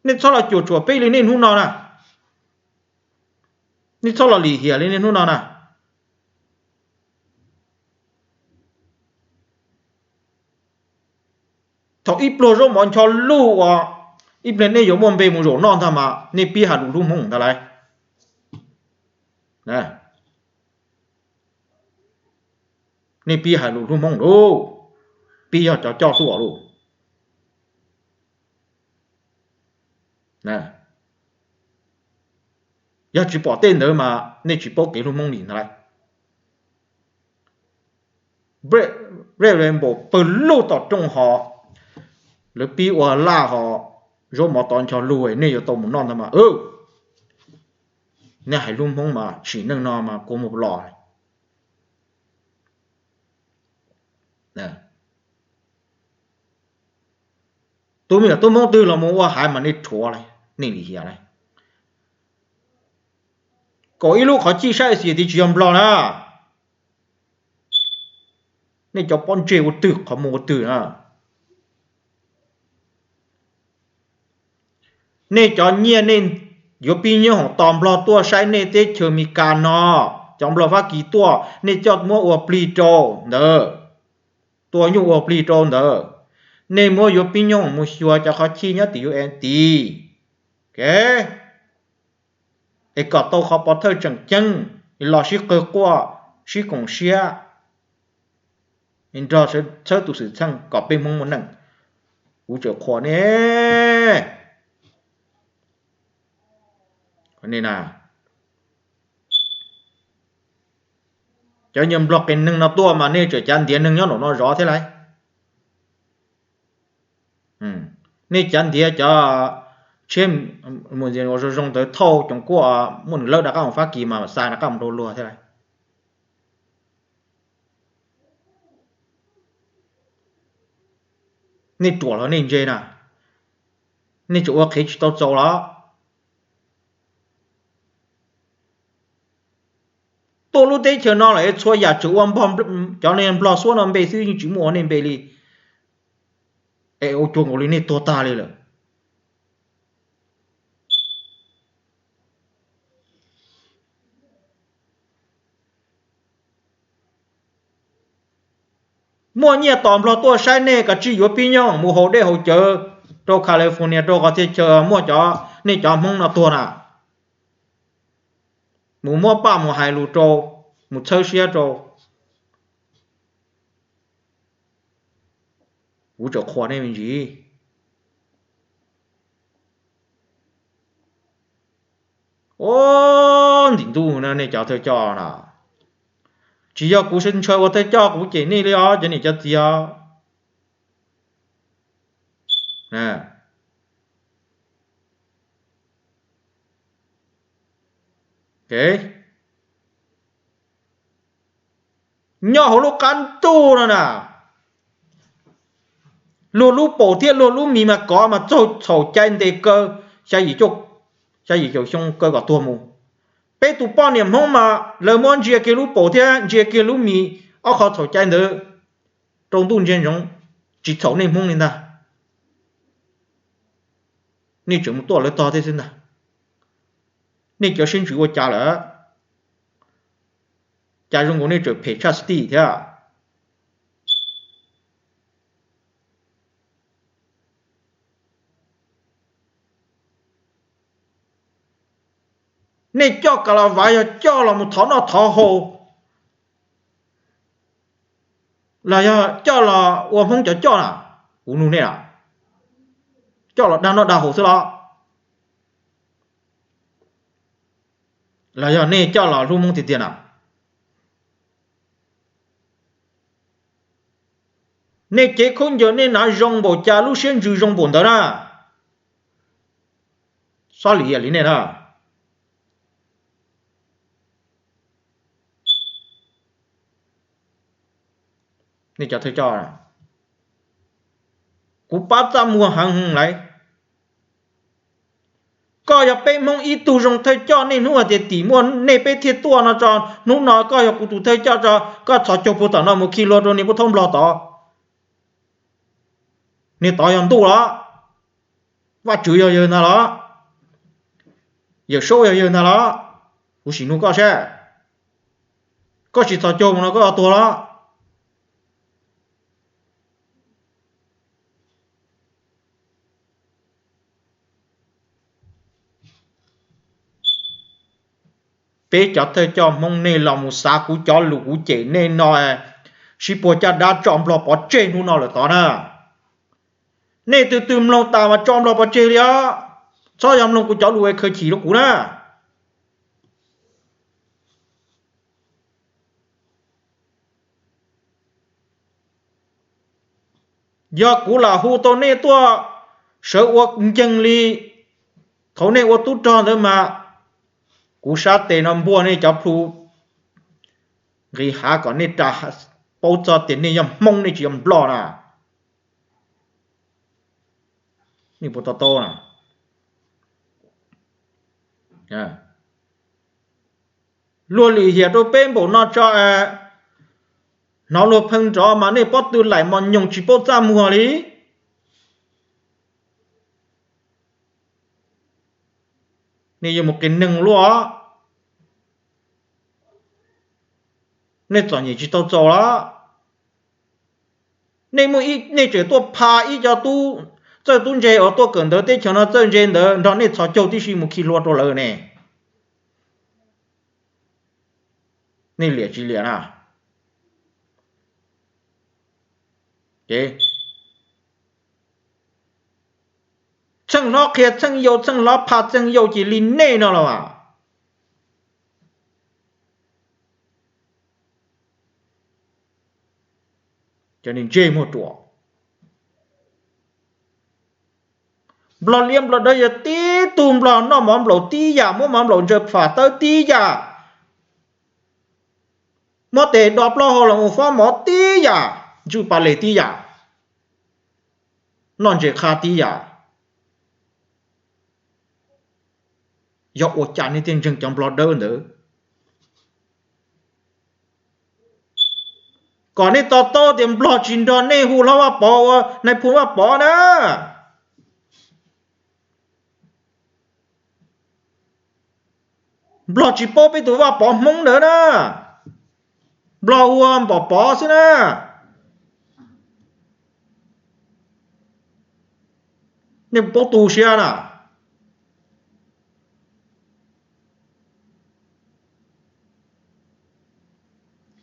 Nej txhob los cuam tshuam peb li nej hnub no na. Nej txhob los lim hiam li nej hnub no na. Thaum ib pluag zaub mov ncho luj uas ib pliag nej yuav muaj npe mus zaum noj ntag mas nej pib hais lus hlub Hmoob ntag lauj. Nej pib hais lus hlub Hmoob lauj. pib yog cov coj tuaj lauj. Yog tsis pom tej ntawd mas nej tsis paub kev hlub Hmoob li ntag lauj. Red Rainbow pawg lug tom rooj ho, lawv pib ua laj ho, zaub mov tov ncho lug, nej yuav tau mus noj ntag mas. Nej hais hlub Hmoob mas sim neej no mas kua muag los. Tus me nyuam tub Hmoob twg los mus ua haiv mas nej rhuav, nej lim hiam lauj. Kaum ib lub qhov cij saib xis tid tsis yog Nplog na. Nej cov pob ntseg ua twg qhov muag ua twg na. Nej cov nyiaj nej yuav pib nyob hoom tos Nplog tuaj saib nej teb chaws Amelikas no, cov Nplog Fab Kis tuaj, nej coj muab ua plig rau ntawd, tua nyuj ua plig rau ntawd. Nej muab yuav pib nyob hoom mus xyuas cov qhov cij nyob tim U N tid, es kom tau qhov pov thawj tseem ceeb, los sib qawg quaj, sib koom siab, nrog txhawb tus xwm txheej kom peb Hmoob muaj neej. Kuv tseem qhuas nej. Cov nyias Nplog qias neeg no tuaj mas nej tseem cav ntiav neeg nyob nraum no zov thiab lauj. Nej cav ntiav cov tshiab mus ntxias ua zoo zoo ntawd thauj coom kuaj muaj nws lawb rov qab mus Fab Kis mas xa rov qab mus rau luag thiab lauj. Nej ruam los nej ntse na, nej tseem ua qhev tsis tau txaus los? Tuaj lub teb chaws no lawm txhua yam tseem ua cov Nplog xuab no npe xwb, yeej tsis muaj ua nej npe li. Es ua cuag nkaus li nej tuag tag li lawm. Muaj nyiaj tos Nplog tuaj saib nej, koj tsis yuav pib nyob mus haus dej haus cawv rau California rau qhov txhia chaw muaj cov, nej cov Hmoob no tuag na. Mus muab paj mus hais lus rau, mus txhawb siab rau. Kuv tseem qhuas nej me ntsis. Ub, ntim ntuj no nej cov thawj coj na, tsis yog kuv ntshaw ua thawj coj kuv cem nej li os cov niam cov txiv os. Nyob hauv lub qab ntuj no na, luag lub paum thiab luag lub mis mas kov mas txaug txhaum cai ntes kaw xya yim caum xyoo kaw kom tuag mus. Peb tus poj niam Hmoob mas lawv muab ntsia kiag lub paum thiab ntsia kiag lub mis ob qho txhaum cai ntawd rau ntuj ntsia ntsoov, tsis txhaum nej Hmoob li ntag. Nej tseem mus tuaj lawv tog thiab xwb ntag. Nej cov siab ntsws ua cas lawm? Cas zoo nkaus nej tseem phem tshaj Steve thiab. Nej coj Ka La Vas yog coj los mus thov noj thov haus, los yog coj los ua Hmoob cov coj na? Kuv nug nej a, coj los dag noj dag haus xwb los? Los yog nej coj los hlub Hmoob tiag tiag na? Nej cev khaub ncaws nej hnav zoo npaum cas lub siab ntsws zoo npaum ntawd na. Xob lim hiam li nej na. Nej cov thawj coj, kuv pab txaj muag heev lawm. Koj yog peb Hmoob ib tug zoo thawj coj, niaj hnub hais tias tim muaj nej peb thiaj tuaj no tso. Hnub no koj yog kuv tus thawj coj tso, koj txhos caug puag tom no mus khi hlua rau niam pub thaub Nplog tod. Niag tod yog ntuj los? Vaj tswv yog yawg ntag los? Yawm Saub yog yawg ntag los? Kuv sim nug koj saib. Koj tsis txhos caug mus no koj tuag los? Peb cov thawj coj Hmoob nej los mus xav kuv cov lus kuv cem nej no, Sib puag caj dab tso Nplog pov tseg hnub no lawm tod na. Nej tus twg mloog tas mas tso Nplog pov tseg li os. Txhob yog mloog kuv cov lus es khaws chim rau kuv na. Yog kuv lam hu tau nej tuaj sawv ua nceeg li thaum nej ua tub rog ntawd mas kuv sab tes no npuaj nej cov plhu nqis hav kom nej ras paub txog tias nej yog Hmoob, nej tsis yog Nplog na. Nej puas to taub na? Luag lim hiam rau peb npaum no tso, hnov luag pheej nrov mas nej pob tw laim mos nyoos tsis paub txaj muag li. Nej yuav mus qias neeg luaj. Nej txom nyem tsis tau txaus los? Nej muaj, nej tseem tuaj pha ib co tub txawj tub ntse uas tuaj kawm ntawv teb chaws no txawj ntse ntawd nrog nej txhos caug tib si mus khi hlua rau lawv ne. Nej liam tsis liam na? Txheej hlob qhia txheej yau, txheej hlob pha txheej yau ces li nej no los as. Cov niag ntsej muag ruam. Nplog liab nplog dawb yog tib tug nplog noj mov nplaum tib yam, muab mov nplaum ntsaws pham tawb tib yam, muab tes do plaub hau los mus fob mov tib yam, ntswj pas les tib yam, noj ntses qha tib yam. Yog ua cas nej thiaj ntseeg cov nplog dawb ntawd? Kom nej to taub tias nplog tsis nrog nej hu hlob Vaj Pov ua nais phoo Vaj Pov na. Nplog tsis paub peb tus Vaj Pov Hmoob ntawd na. Nplog hu ua Npom Pov xwb na. Nej paub tu siab na.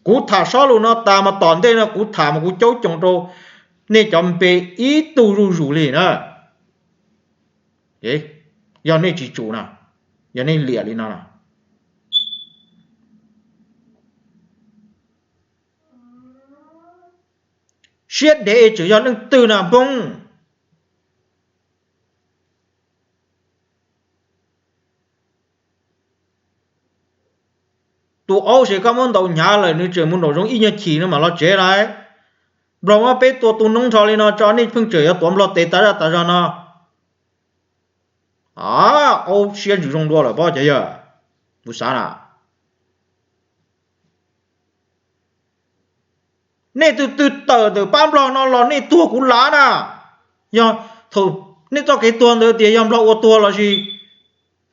Kuv tham sob lus no tas mas tom ntej no kuv tham mas kuv caub coos rau nej cov npe ib tug zuj zus li na. Yog nej tsis tsum na, yog nej liam li no na. Siab dev tseem yog leej twg na Hmoob? Tus aub ces koj muab ntaus hnyav lawm nws tseem mus nraum zoov ib nyuag chim no mam los tsev lawm. Nplog muab peb tua tu noob nrho li no tso nej pheej tseem yuav tuav nplog tes tas zaj tas zog no. Aub siab ntsws zoo dua lawm pob cov yawg, kuv xav na. Nej tus twg tawm ntawm pab nplog no los nej tuag kuv lav na. Yog thaum nej txoj kev tuag ntawd tias yog nplog ua tuag los sis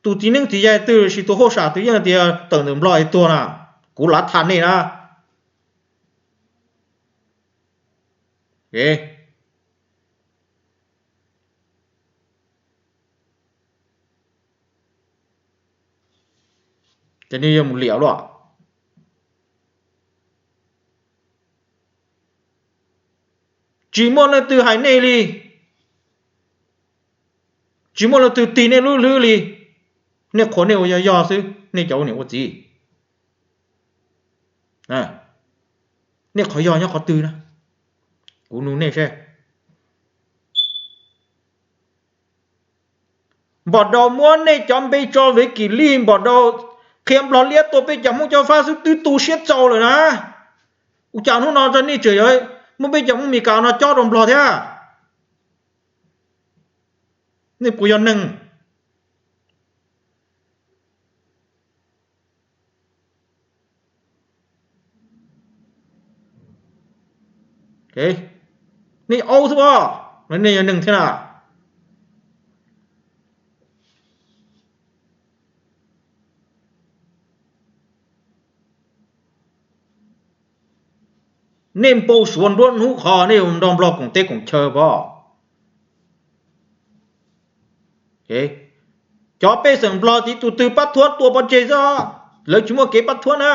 tus txiv neeb txiv yaig twg los sis tus hauj sam twg yeej tias tawm ntawm nplog es tuag na, kuv lav tham nej na. Ces nej yuav mus liam luaj. Tsis muaj leej twg hais nej li, tsis muaj leej twg tig nej lub hlwb li. Nej qhuas nej ua yog yog xwb, nej cov ua niam ua txiv. Nej qhov yog nyob qhov twg na? Kuv nug nej seb. Npom Dau muab nej cov npe tso Vev Kim Lij, Npom Dau qhia nplog liab tua peb cov Hmoob Cob Fab xwb twb tu siab txaus lawm na. Ua cas hnub no nej tseem yuav muab peb cov Hmoob Mes Kas no cob rau nplog thiab? Nej puas yog neeg? Nej aub xwb os, nej yog neeg thiab na? Nej npau suav nruab hnub qhov nej yuav nrog nplog koom teb koom chaw pov. Cov pej xeem nplog tiv tus twg pab thuab tua pov tseg xwb, lawv tsis muaj kev pab thuab na.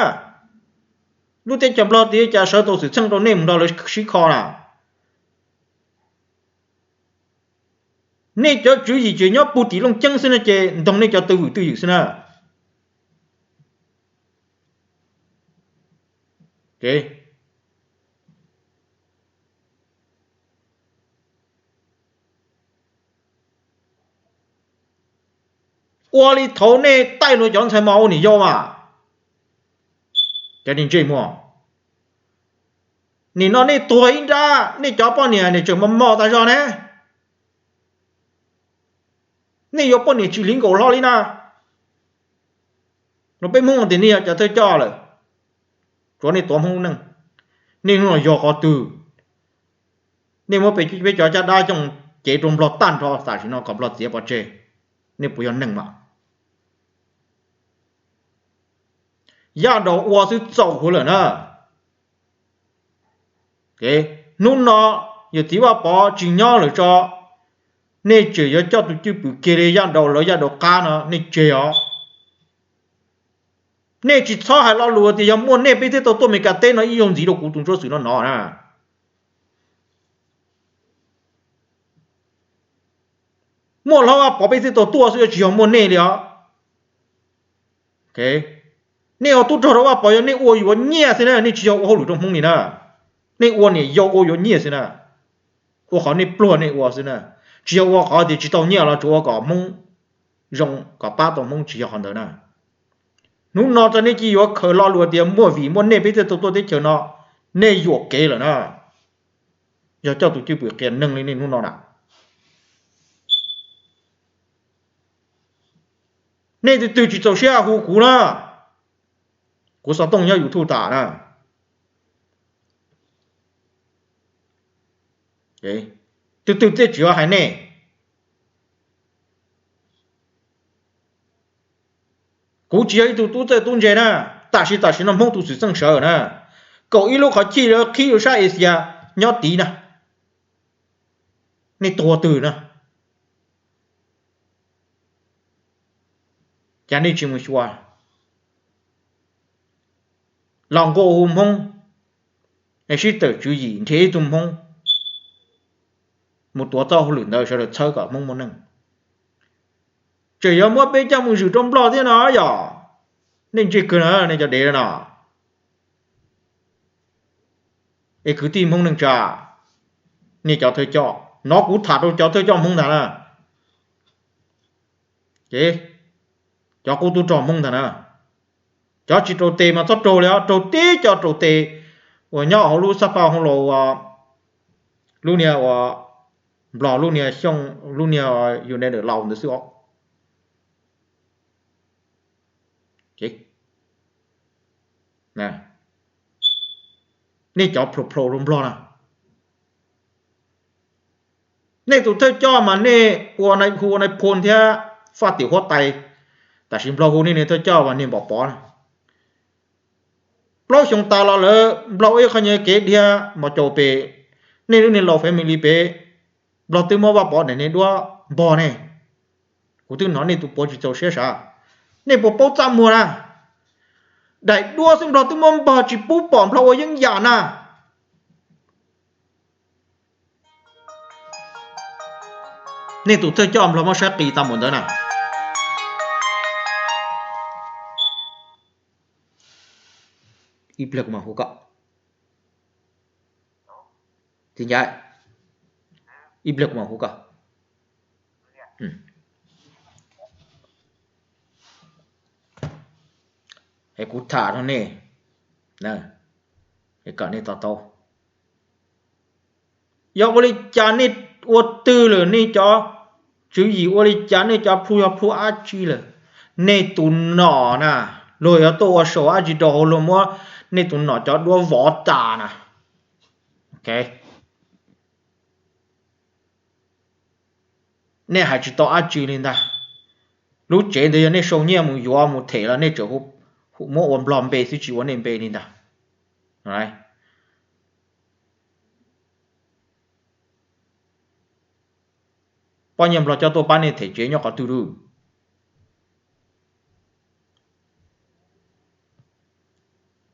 Lub teb chaws Nplog tias cas sawv tau xwm txheej rau nej mus nrog lawv sib kho na. Nej cov tswv yim ces nyob puag tim Looj Ceeb xwb na ces ntoog nej cov twj ywm twj ywm xwb na. Ua li thaud nej taij luag cov ntxhais mos ua niam yau mas, cov ntsej muag. Nim no nej tuag ib nrab, nej cov poj niam nim tseem mos mos tas zog ne. Nej yuav poj niam tsis hliv nkaus hlo li na. Los peb Hmoob tias nej yog cov thawj coj lawm, tsuav nej tuav Hmoob lub neej. Nej hnub no yog qhov twg? Nej muab peb cov caj dab coj cev rau Nplog tag nrho tam sim no kom Nplog txiav pov tseg, nej puas yog neeg mas? Yaj Daus ua xwb txaus huv lawm na. Hnub no yawm txiv Vaj Pov tsis nyob lawm tso, nej tseem yuav coj tus cwj pwm kiag li Yaj Daus lawv Yaj Daus qab no nej tseg os. Nej tsis txhob hais lo lus tias yog muaj nej peb thiaj tau tuaj Meskas teb no ib zaug ntxiv rau kuv tus ntsuab xwm no no na. Muaj hlob Vaj Pov peb thiaj tau tuaj xwb, tsis yog muaj nej li os. Nej ua tub rog rau Vaj Pov yog nej ua yuav nyiaj xwb na, nej tsis yog ua hauj lwm rau Hmoob li na. Nej ua niam yau ua yuav nyiaj xwb na. Ua qhov nej pluag nej ua xwb na. Tsis yog ua qhov tias tsis tau nyiaj los tsuas ua kom Hmoob zoo, kom pab tau Hmoob, tsis yog qhov ntawd na. Hnub no txog nej cia yuav khaws lo lus tias muaj vim muaj nej peb thiaj tau tuaj teb chaws no, nej yuam kev lawm na. Yog coj tus cwj pwm qias neeg li nej hnub no na. Nej tus twg tsis txaus siab hu kuv na, kuv xov tooj nyob YouTube tas na. Tus twg thiaj tsis yuav hais nej. Kuv tsis yog ib tug tub txawj tub ntse na, tam sim tam sim no Hmoob tus xwm txheej sawv na, kaum ib lub qhov chij lawv qhib rau sab Asia nyob tid na. Nej tuag twg na? Cas nej tsis mus xyuas, los nqua hu Hmoob, es sib tawm tswv yim nrhiav ib tug Hmoob mus tuav txoj hauj lwm ntawd sawv daws txhawb kom Hmoob muaj neej. Tseem yuav muab peb coj mus zwm rau Nplog thiab no yog? Nej ntse kawg na nej cov dev no. Es kwv tij Hmoob neej tsa, nej cov thawj coj no, kuv tham rau cov thawj coj Hmoob ntag na. Cov qub tub rog Hmoob ntag na. Cov tsis raug tes mas txhob raug li os, raug tib co raug tes uas nyob hauv lub xab pha hoo laus, lub niag uas Nplog lub niag Xyooj, lub niag United Laos ntawd xwb os. Nej cov plhau plhau rau Nplog na. Nej tus thawj coj mas nej ua hu ua nai phoo thiab faj tim huab tais, tam sim Nplog hu nej niag thawj coj mas niag Npom Pov na. Plaub xyoo tas los lawm Nplog ua ib qho nyuag kev dhia mos caus pem, nej lub niag laus family pem, Nplog twb muab Vaj Pov daim niag duab npog nej. Kuv twb hnov nej tus puav tsis txaus siab sav. Nej puas paub txaj muag na? Daim duab xwb Nplog twb muab npog tsis pub pom Nplog ua yeeb yam na. Nej tus thawj coj Nplog muab saib qis tag npaum ntawd na. Ib pliag kuv mam hu koj. Ib pliag kuv mam hu koj. Es kuv tham rau nej, kom nej to taub. Yog ua li cas nej ua twg lawm, nej cov tswv yim ua li cas, nej cov plhu yog plhu dab tsi lawm? Nej tus nom na, luag yuav tuaj ua saum dab tsi rau hauv luag muab nej tus nom cov duab vov tas na. Nej hais tsis tau dab tsi li ntag. Lub tsev ntawd yog nej sau nyiaj mus yuav mus them los nej tseem muab ua Nplog npe xwb tsis ua nej npe li ntag. Poj nyiaj Nplog coj tuaj pab nej them tsev nyob qhov twg lawm?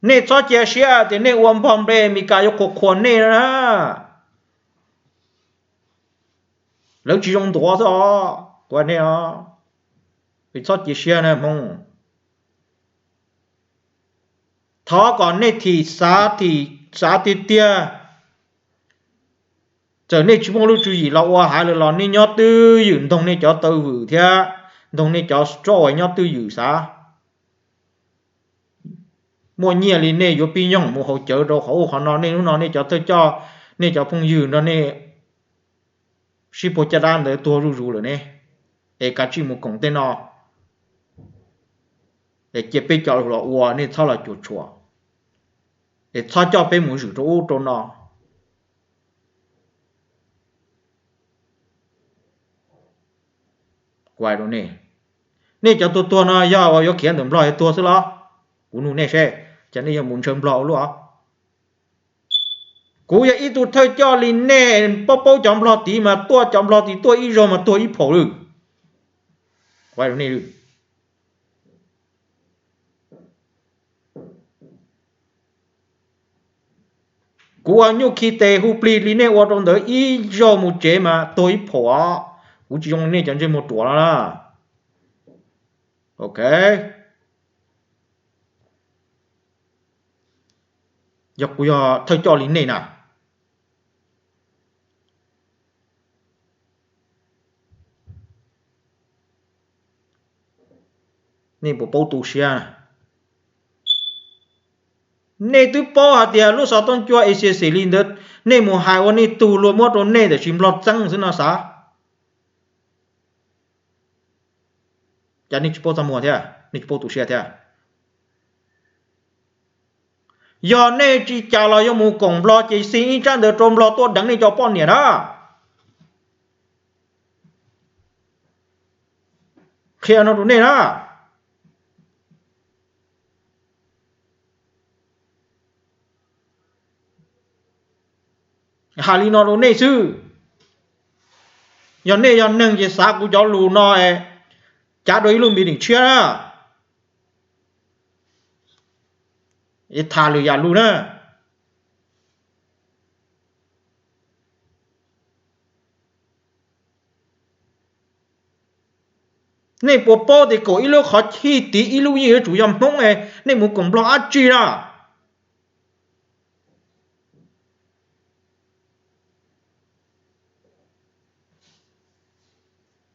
Nej txhob cia siab tias nej ua npog npe Meskas yuav qhuas qhuas nej na. Lawv tsis zoo ntuav xwb os, kuv hais nej os. Txhob cia siab na Hmoob. Thov kom nej thim xav, thim xav tiag tiag. Txawm nej tsis muaj lub tswv yim los ua haiv lawm los nej nyob twj ywm ntoog nej cov taw vwm thiab ntoog nej cov stroke nyob twj ywm xav. Muaj nyiaj li nej yuav pib nyooj mus haus cawv rau qhov ub qhov no, nej hnub no nej cov thawj coj, nej cov phooj ywg nrog nej sib puag caj dab ntawd tuag zuj zus lawm ne, es kav tsij mus koom tej no, es cia peb cov lus los ua, nej txhob los cuam tshuam, es txhob coj peb mus zwm rau ub rau no. Kuv hais rau nej, nej cov tuag tuag no yog uas yuav khiav ntawm Nplog es tuag xwb los? Kuv nug nej seb, cas nej yuav mus ntshaw Nplog ua luaj? Kuv yog ib tug thawj coj li nej, paub paub cov Nplog tid mas tuaj, cov Nplog tid tuaj ib zaug mas tuag ib phaum lawm. Kuv hais rau nej, kuv ua nyuj khi tes hu plig li nej ua rau ntawd ib zaug mus tsev mas tuag ib phaum os. Kuv tsis zoo li nej cov ntsej muag ruam no na. Ok, yog kuv yog thawj coj li nej na, nej puas paub tu siab? Nej twb paub hais tias lub xov tooj cua A C S li ntawd, nej mus hais ua nej tug luag muab rau nej tiam sis Nplog txeeb xwb no xav. Cas nej tsis paub txaj muag thiab, nej tsis paub tu siab thiab? Yog nej tsis cas los yuav mus koom Nplog ces xi ib tsab ntawv rau Nplog tuaj deev nej cov poj niam na. Qhia no rau nej na. Hais li no rau nej xwb. Yog nej yog neeg ces xav kuv cov lus no cav rau ib lub npis nim tshiab na, es tham lwm yam lus na. Nej puas paub tias kaum ib lub qhov thij tiv ib lub yeej yuav tsum yog Hmoob, nej mus koom Nplog dab tsi na?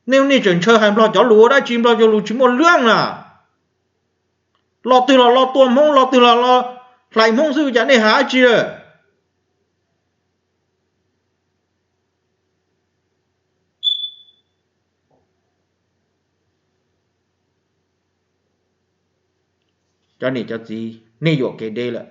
Nej, nej tseem ntshaw hais Nplog cov lus ua dab tsi? Nplog cov lus tsis muaj lwaj na. Lo twg los lo tua Hmoob, lo twg los lo hlais Hmoob xwb, cas nej hais dab tsi lawm? Cov niam cov txiv, nej yuam kev deb lawm.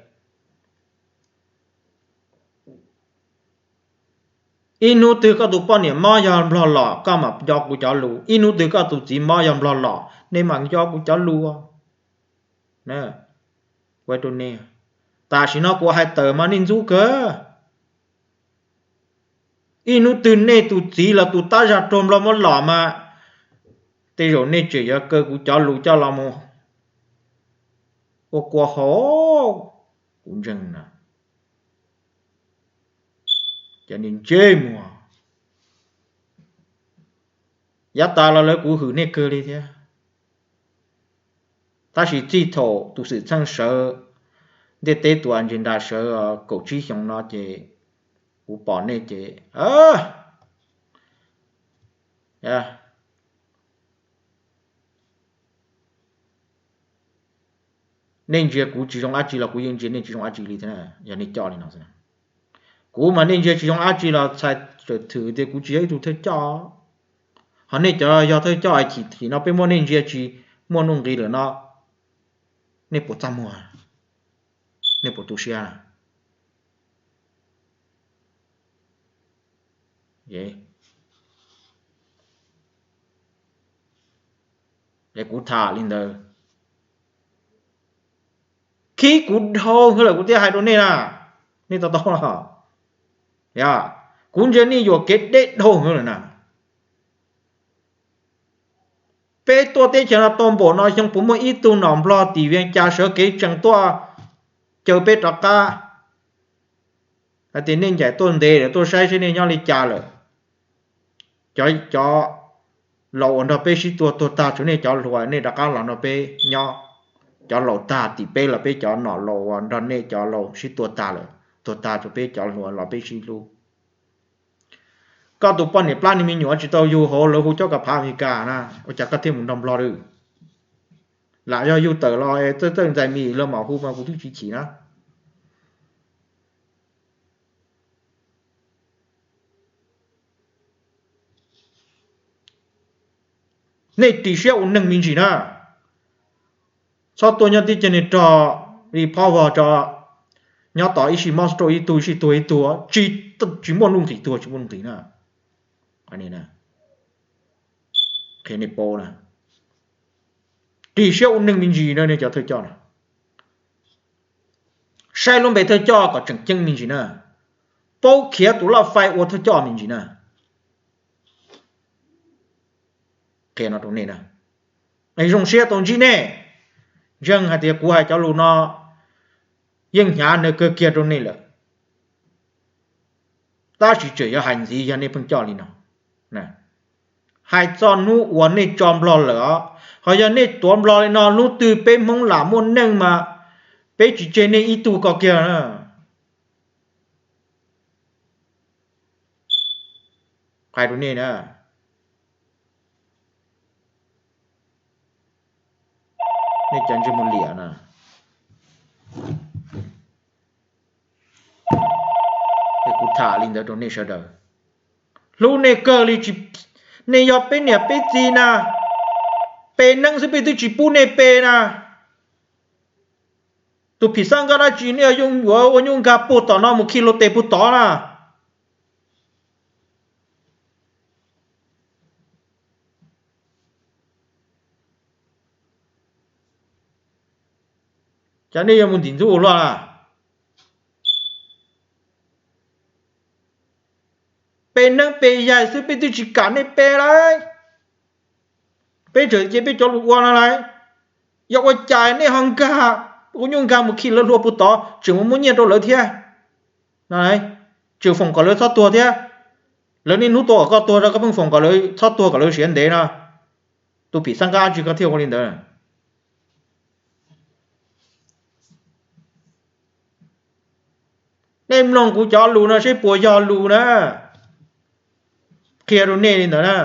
Ib hnub twg koj tus poj niam mob yog Nplog los koj mam nco kuv cov lus, ib hnub twg koj tus txiv mob yog Nplog los nej mam nco kuv cov lus. Tam sim no kuv hais tawm mas nej ntxub kawg. Ib hnub twg nej tus txiv los tus tab zag raug Nplog muab los mas tej zaum nej tseem yuav kaw kuv cov lus coj los mus ua kua hau. Kuv ntseeg na. Ces nej ntsej muag. Yav tas los lawv kuv hwm nej kawg li thiab. Tab sis txij thaum tus xwm txheej sawv, ntiaj teb tus Agenda sawv kaum tsib xyoo no ces kuv pom nej ces nej ntsia kuv tsis zoo dab tsi los kuv yeej ntsia nej tsis zoo dab tsi li thiab, yog nej coj li no xwb. Kuv mas nej ntsia tsis zoo dab tsi los txhais tawm thwm tias kuv tsis yog ib tug thawj coj. Ho nej cov yog thawj coj chim thim no peb muab nej ntsia tsis muaj nuj nqis lawm no, nej puas txaj muag? Nej puas tu siab? Es kuv tham li ntawd, khib kuv dhau hwv lawm kuv thiaj hais rau nej na. Nej to taub los, kuv ntsia nej yuam kev deb dhau hwv lawm na. Peb tuaj teb chaws no tau npaum no xyoo puas muaj ib tug nom Nplog tim Vias Cas sawv kev tsees tuaj caw peb rov qab hais tias nej ncaim tuaj ntev lawm, tuaj saib seb nej nyob li cas lawm. Cov, cov laus uas nrog peb sib tua tuag tag, tshuav nej cov hluas nej rov qab los nrog peb nyob. Cov laus tag tim peb los peb cov nom laus uas nrog nej cov laus sib tua tag lawm, tuag tag, tshuav peb cov hluas los peb sib hlub. Koj tus poj niam plab niag me nyuam tsis tau yug hauv lawv hu cob ka phav Amelikas na, ua cas koj thiaj mus nrog Nplog lawm? Lam yog yug tawm los txawj txawj ntxais mis lawv mam hu mas kuv twb tsis chim na. Nej ris siab ua neeg me ntsis na. Txhob tuaj nyob tib cag niag rog li phob vog tso, nyob tos ib sij monster ib tug, ib sij tuag ib tug, tsis, tsis muaj nuj nqis, tuag tsis muaj nuj nqis na. Qhia nej paub na, ris siab ua neeg me ntsis na nej cov thawj coj na. Saib lub npe thawj coj kom tseem ceeb me ntsis na. Paub khiav tus laj fai ua thawj coj me ntsis na. Qhia no rau nej na. Zoo siab tau ntsib nej. Ntseeg hais tias kuv hais cov lus no yeej hnyav nws kawg kiag rau nej lawm. Tab sis tseem yuav hais ntxiv yog nej pheej coj li no. Hais txog hnub uas nej tso Nplog lawm os, ho yog nej tuav Nplog li no hnub twg peb Hmoob lam muaj neej mas peb tsis tseg nej ib tug ko kiag na. Qhia rau nej na, nej cov ntsej muag liam na. Es kuv tham li ntawd rau nej sawv daws. Hlub nej kawg li, nej yog peb niam peb txiv na, pe neeb xwb peb twb tsis pub nej pe na. Tus phim xaj nkaj dab tsi nej yuav ua nyuj nkag puag tom no mus khi luag tes puag tod na. Cas nej yuav mus ntim ntxub ua luaj na? Pe neeb pe yaig xwb peb twb tsis kam nej pe lauj. Peb tseem cia peb cov lus ua no lauj. Yog ua cas nej ho nkag, ua nyuj nkag mus khi lawv hlua puag tod tseem mus muab nyiaj rau lawv thiab? Tseem foom kom lawv txhob tuag thiab. Lawv niaj hnub tua kom koj tuag rau koj pheej foom kom lawv txhob tuag kom lawv siav ntev no. Tus phim xaj nkaj dab tsi koj thiaj ua li ntawd? Nej mloog kuv cov lus no seb puas yog lus na. Qhia rau nej li ntawd na.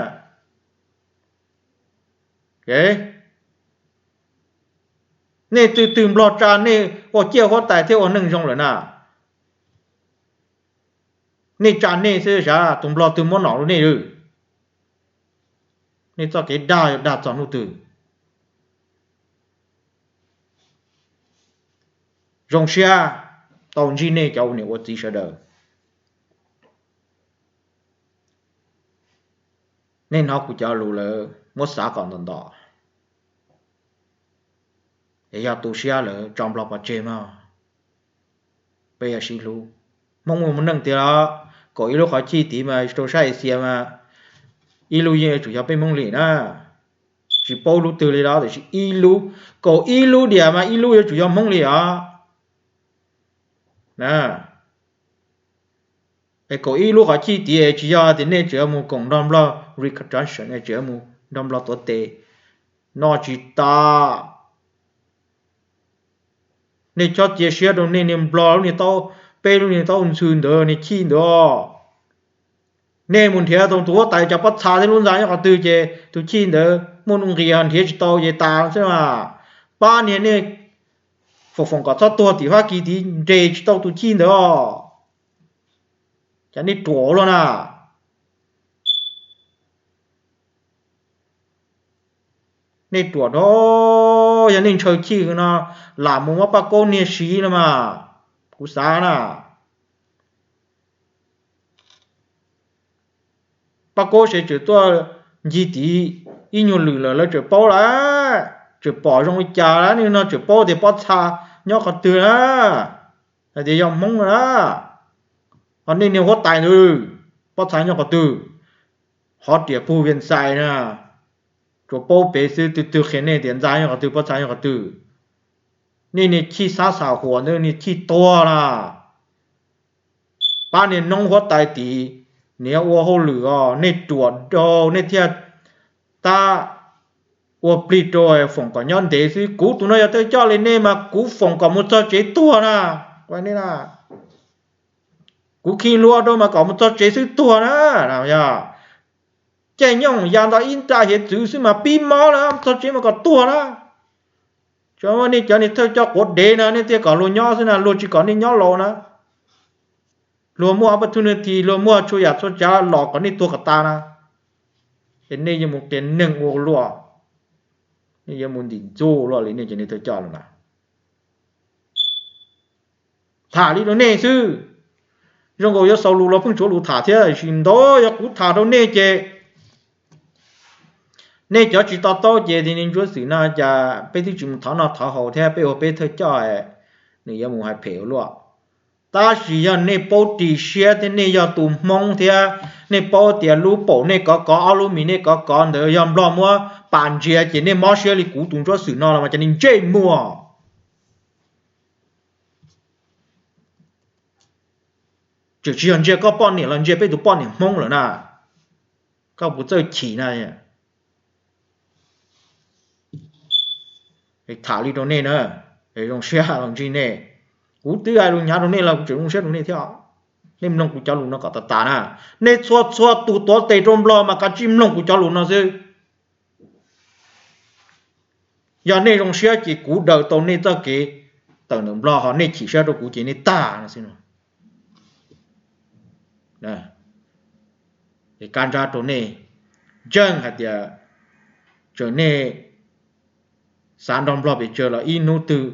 Nej twg twg Nplog tsa nej ua ciaj huab tais thiab ua neej zoo lawm na. Nej tsa nej xwb sav, tus Nplog twg muab nom rau nej lawm? Nej txoj kev dag yog dag txog hnub twg? Zoo siab tau ntsib nej cov ua niam ua txiv sawv daws. Nej hnov kuv cov lus lawm muab xav kom ntom ntom. Es yog tu siab lawm tso Nplog pov tseg mog. Peb yuav sib hlub. Hmoob mus neej tiag los, kaum ib lub qhov chij tid mas rau sab Asia mas ib lub yeej yuav tsum yog peb Hmoob li na. Tsis paub lub twg li los tiam sis ib lub, kaum ib lub diam mas ib lub yuav tsum yog Hmoob li os. Es kaum ib lub qhov chij tid tsis yog tias nej tseem yuav mus koom nrog Nplog reconstruction, nej tseem yuav mus nrog Nplog tuav tes, no tsis tas. Nej chob cia siab rau nej niag Nplog lub niag taub, peb lub niag taub ntxhw ntawd niag chij ntawd. Nej mus nrhiav tus huab tais cov pob txha thiab lub ntxa nyob qhov twg ces tus chij ntawd muaj nuj nqis nrhiav tsis tau ces tas xwb mas. Pab niag nej foom foom kom txhob tuag tim Fab Kis tid nres tsis tau tus chij ntawd os. Cas nej ruam luaj na. Nej ruam dhau, yog nej ntshaw chij no lam mus muab Paj Kaub niag siv no mas, kuv xav na. Paj Kaub seb tseem tuaj ncig tid ib nyuag lwm lawm lawv tseem paub lawm, tseem pom zoo li cas lawm, nej no tseem paub tias pob txha nyob qhov twg na, hais tias yog Hmoob no na. Ho nej niag huab tais ntawd, pob txha nyob qhov twg? Hov riam pug Vias Xais na, tsuas paub pem xwb, twg twg qhia nej tias ntxa nyob qhov twg, pob txha nyob qhov twg? Nej niag chij xab xas huas ntawd niag chij tuag na. Pab niag noob huab tais tim, nws yuav ua hauj lwm os, nej ruam rau nej thiaj tab ua plig rau foom kom nyob ntev xwb. Kuv tus no yog thawj coj li nej mas kuv foom kom mus txog tsev tuag na. Kuv khi hlua rau mas kom mus txog tsev xwb tuag na. Yog caij nyooj ya nto ib nra hiav txwv xwb mas pib mob na, mus txog tsev mas kom tuag na. Tsuas muaj nej cov niag thawj coj quav dev na nej thiaj kom luag nyob xwb na, luag tsis kom nej nyob laus na. Luag muaj ob peb tug neeg thi, luag muaj txhua yam txhua tsav los kom nej tuag kom tas na. Es nej yuav mus qias neeg ua luaj, nej yuav mus ntim ntxuaj luaj li nej cov niag thawj coj los na. Tham li rau nej xwb. Zoo nkaus yuav xaus lus los pheej tshuav lus tham thiab, tiam sis ntawd yog kuv tham rau nej ces nej cov tsis to taub ces niag Ntsuab Xwm no cas peb twb tsis mus thov noj thov haus thiab, peb ua peb thawj coj, nws yuav mus hais phem ua luaj. Tab sis yog nej paub ris siab thiab nej yog tus Hmoob thiab nej paub tias lub paum nej kov kov, ob lub mis nej kov kov ntawd yog Nplog muab pas ntsia ces nej mob siab li kuv tus Ntsuab Xwm no los mas cov niag ntsej muag. Tseem tsis yog ntsia koj poj niam los ntsia peb tus poj niam Hmoob lawm na. Koj puas txawj chim na. Tham li rau nej na, zoo siab los ntsib nej. Kuv twb hais lus hnyav rau nej los kuv tseem zoo siab rau nej thiab. Nej mloog kuv cov lus no kom tas tas na. Nej txhua txhua tus tuav tes rau Nplog mas kav tsij mloog kuv cov lus no xwb. Yog nej zoo siab ces kuv daws tau nej txoj kev tawm ntawm Nplog, ho nej chim siab rau kuv ces nej tag no xwb no. Kab ntsab rau nej, ntseeg hais tias txawm nej xav nrog Nplog pes tsawg los ib hnub twg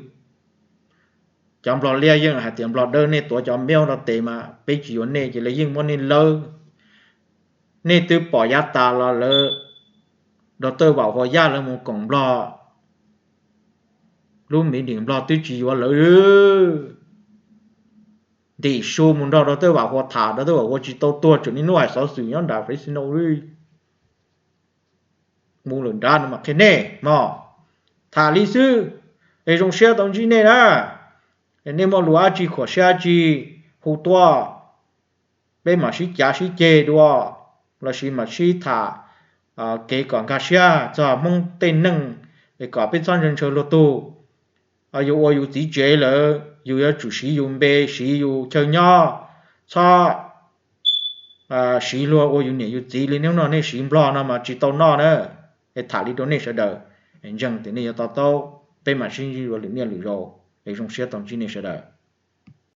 cov Nplog liab yeej hais tias Nplog dawb, nej tuav cov meb rau tes mas peb tsis yuav nej ces lawv yeej muab nej lawb. Nej twb pom yav tas los lawv, Dr. Vam Huas Yaj lawv mus koom Nplog, lub meeting Nplog twb tsis yuav lawv. Ntim su mus nrog Dr. Vam Huas tham, Dr. Vam Huas tsis tau tuag, tseem niaj hnub hais xov xwm nyob nram Fresno li. Mus lawm nrad no mas qhia nej mog. Tham li xwb, es zoo siab tau ntsib nej na. Nej muaj lus dab tsi khuam siab dab tsi hu tuaj, peb mam sib cav sib ceg dua, lossis mam sib tham kev kom nkag siab txog Hmoob tej neej, es kom peb txhob ntshaw ntshaw luag tug. Yus ua yus txiv tsev lawm, yus yuav tsum siv yus npe, siv yus chaw nyob, txhob siv luag ua yus niam yus txiv li hnub no nej siv Nplog no mas tsis tau noj na. Es tham li rau nej sawv daws, ntseeg tias nej yuav to taub, peb mam sib ntsib dua lwm niaj lwm zaus, es zoo siab tau ntsib nej sawv daws.